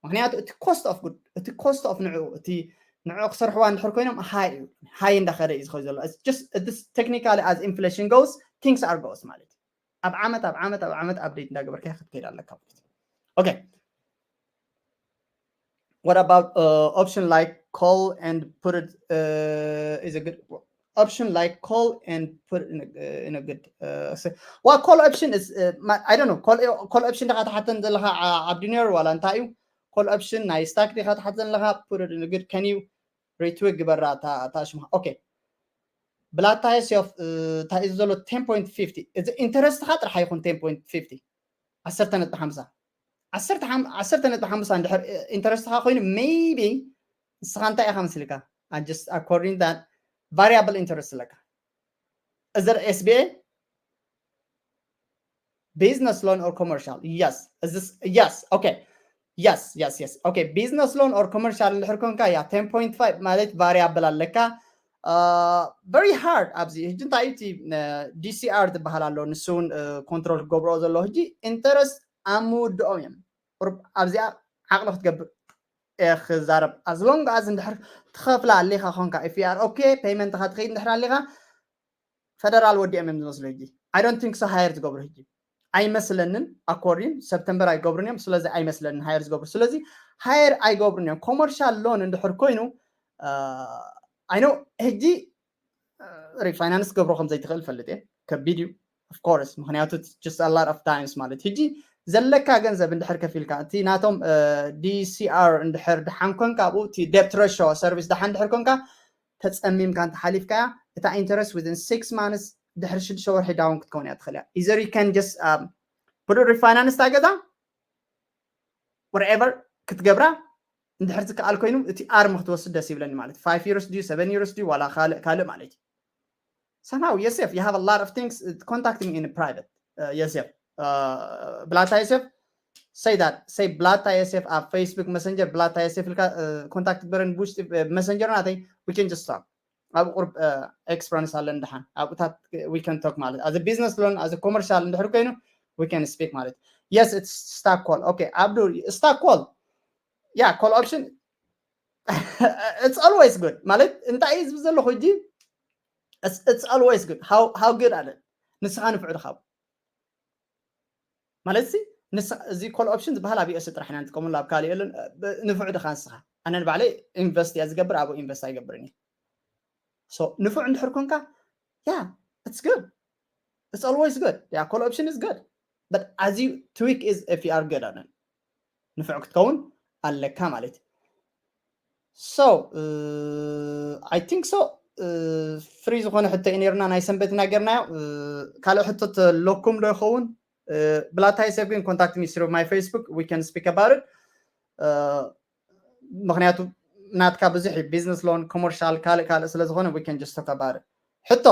ምክንያቱ እቲ cost of good እቲ cost of ንዕኡ እቲ ንዕኡ ክሰርሕዋ እንድሕር ኮይኖም high እዩ high እንዳኸደ እዩ ዝኸው ዘሎ just technically as inflation goes things are goes ማለት እዩ ኣብ ዓመት ኣብ ዓመት ኣብ ዓመት update እንዳገበርካ ክትከድ ኣለካ ማለት እዩ okay What about uh, option like call and put it uh, is a good option like call and put it in a, uh, in a good uh, so, well call option is uh, my, I don't know call call option ዲኻ ትሓተን ዘለኻ ዓብዲ ነሩ ዋላ እንታይ እዩ call option ናይ stock ዲኻ ትሓተን ዘለኻ put it in a good can you retweet ግበራ እታ ሽማ okay ብላታ ዮሴፍ እንታይ እዩ ዘሎ ten point fifty እዚ interest ኻ ጥራሕ ይኹን ten point fifty ዓሰርተ ነጥቢ ሓምሳ ዓሰርተ ነጥቢ ሓምሳ እንድሕር interest ኻ ኮይኑ maybe ንስኻ እንታይ ኢኻ መስልካ just according that variable interest ኣለካ እዘር S B A business loan or commercial yes is this yes okay yes yes yes okay business loan or commercial እንድሕር ኮንካ ያ ten point five ማለት variable ኣለካ very hard ኣብዚ ሕጂ እንታይ እዩ እቲ D C R ዝበሃል ኣሎ ንሱ እውን control ክገብርኦ ዘሎ ሕጂ interest ኣብ ምውድኦም እዮም ቁርብ ኣብዚኣ ዓቕሊ ክትገብር ክዛረብ as long as እንድሕር ትኸፍላ ኣሊኻ ኮንካ if you are okay payment ኻ ትኸይድ እንድሕር ኣሊኻ federal ወዲኦም እዮም ዝመስሉ ሕጂ I don't think so hire ዝገብሩ ሕጂ ኣይመስለንን according September ኣይገብሩን እዮም ስለዚ ኣይመስለንን hire ዝገብሩ ስለዚ hire ኣይገብሩን እዮም commercial loan እንድሕር ኮይኑ I know ሕጂ refinance ገብሮ ከም ዘይትኽእል ፈልጥ እየ ከቢድ እዩ of course ምክንያቱ just a lot of times ማለት ሕጂ ዘለካ ገንዘብ እንድሕር ከፊልካ እቲ ናቶም D C R እንድሕር ድሓን ኮንካ ኣብኡ እቲ debt ratio service ድሓን እንድሕር ኮንካ ተፀሚምካ እንተሓሊፍካያ እታ interest within six months ድሕሪ ሽዱሽተ ወርሒ down ክትከውን እያ ትኽእል እያ either you can just put it refinance እታ ገዛ whatever ክትገብራ እንድሕር ዝከኣል ኮይኑ እቲ arm ክትወስድ ደስ ይብለኒ ማለት five years ድዩ seven years ድዩ ዋላ ካልእ ካልእ ማለት እዩ somehow Yosef you have a lot of things contact me in private Yosef ብላታ ዮሴፍ say that say ብላታ ዮሴፍ ኣብ Facebook Messenger ብላታ ዮሴፍ ኢልካ contact ግበረን ብውሽጢ Messenger ናተይ we can just talk ኣብ ቁርብ experience ኣለን ድሓን ኣብኡታት we can talk ማለት as business loan as commercial እንድሕር ኮይኑ we can speak ማለት yes it's stock call okay ኣብዱ stock call yeah call option it's always good ማለት እንታይ እዩ ዝብል ዘለኹ ሕጂ it's always good how how good ኣለ ንስኻ ንፍዑ ድኻቡ ማለት ሲ እዚ call option ዝበሃል ኣብ US ጥራሕ ኢና ንጥቀመሉ፣ ኣብ ካልእ የለን። ንፉዕ ድኻ ንስኻ? ኣነ ንባዕለይ ኢንቨስት እያ ዝገብር፣ ኣብኡ ኢንቨስት ኣይገብርን እየ። So ንፉዕ እንድሕር ኮንካ፣ yeah, it's good, it's always good. Yeah, call option is good, but as you tweak is if you are good on it, ንፉዕ ክትከውን ኣለካ ማለት እዩ። So I think so. ፍሪ ዝኾነ ሕቶ እዩ ነርና፣ ናይ ሰንበት ኢና ጌርናዮ። ካልእ ሕቶ ተለኩም ዶ ይኸውን? ብላታ ዮሴፍ ግን contact me through my Facebook, we can speak about it. ምክንያቱ ናትካ ብዙሕ እዩ፣ business loan, commercial፣ ካልእ ካልእ ስለ ዝኾነ we can just talk about it። ሕቶ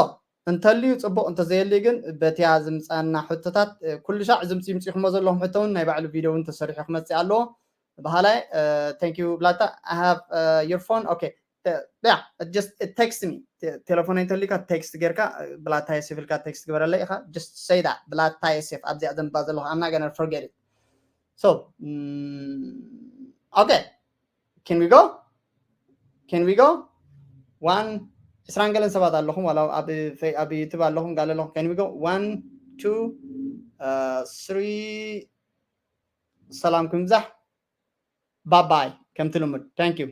እንተልዩ ጽቡቕ፣ እንተዘየልዩ ግን በቲያ ዝምጻና ሕቶታት ኩሉ ሻዕ ዝምጽ ይምጽኹሞ ዘለኹም ሕቶ እውን ናይ ባዕሉ ቪድዮ እውን ተሰሪሑ ክመጽእ ኣለዎ። በሃላይ thank you ብላታ። I have your phone, okay. Yeah, just text me. ቴሌፎን እንተልካ ቴክስት ጌርካ ብላታ ዮሴፍ ኢልካ ቴክስት ግበረለይ ኢኻ። Just say that ብላታ ዮሴፍ ኣብዚኣ ዘንባ ዘለኹ፣ I'm not gonna forget it. So okay, can we go? Can we go? One, ዕስራን ገለን ሰባት ኣለኹም ዋላ ኣብ ዩቱብ ኣለኹም ጋለ ኣለኹም። Can we go? One, two, three. ሰላምኩም ይብዛሕ። ባባይ። ከምቲ ልሙድ thank you።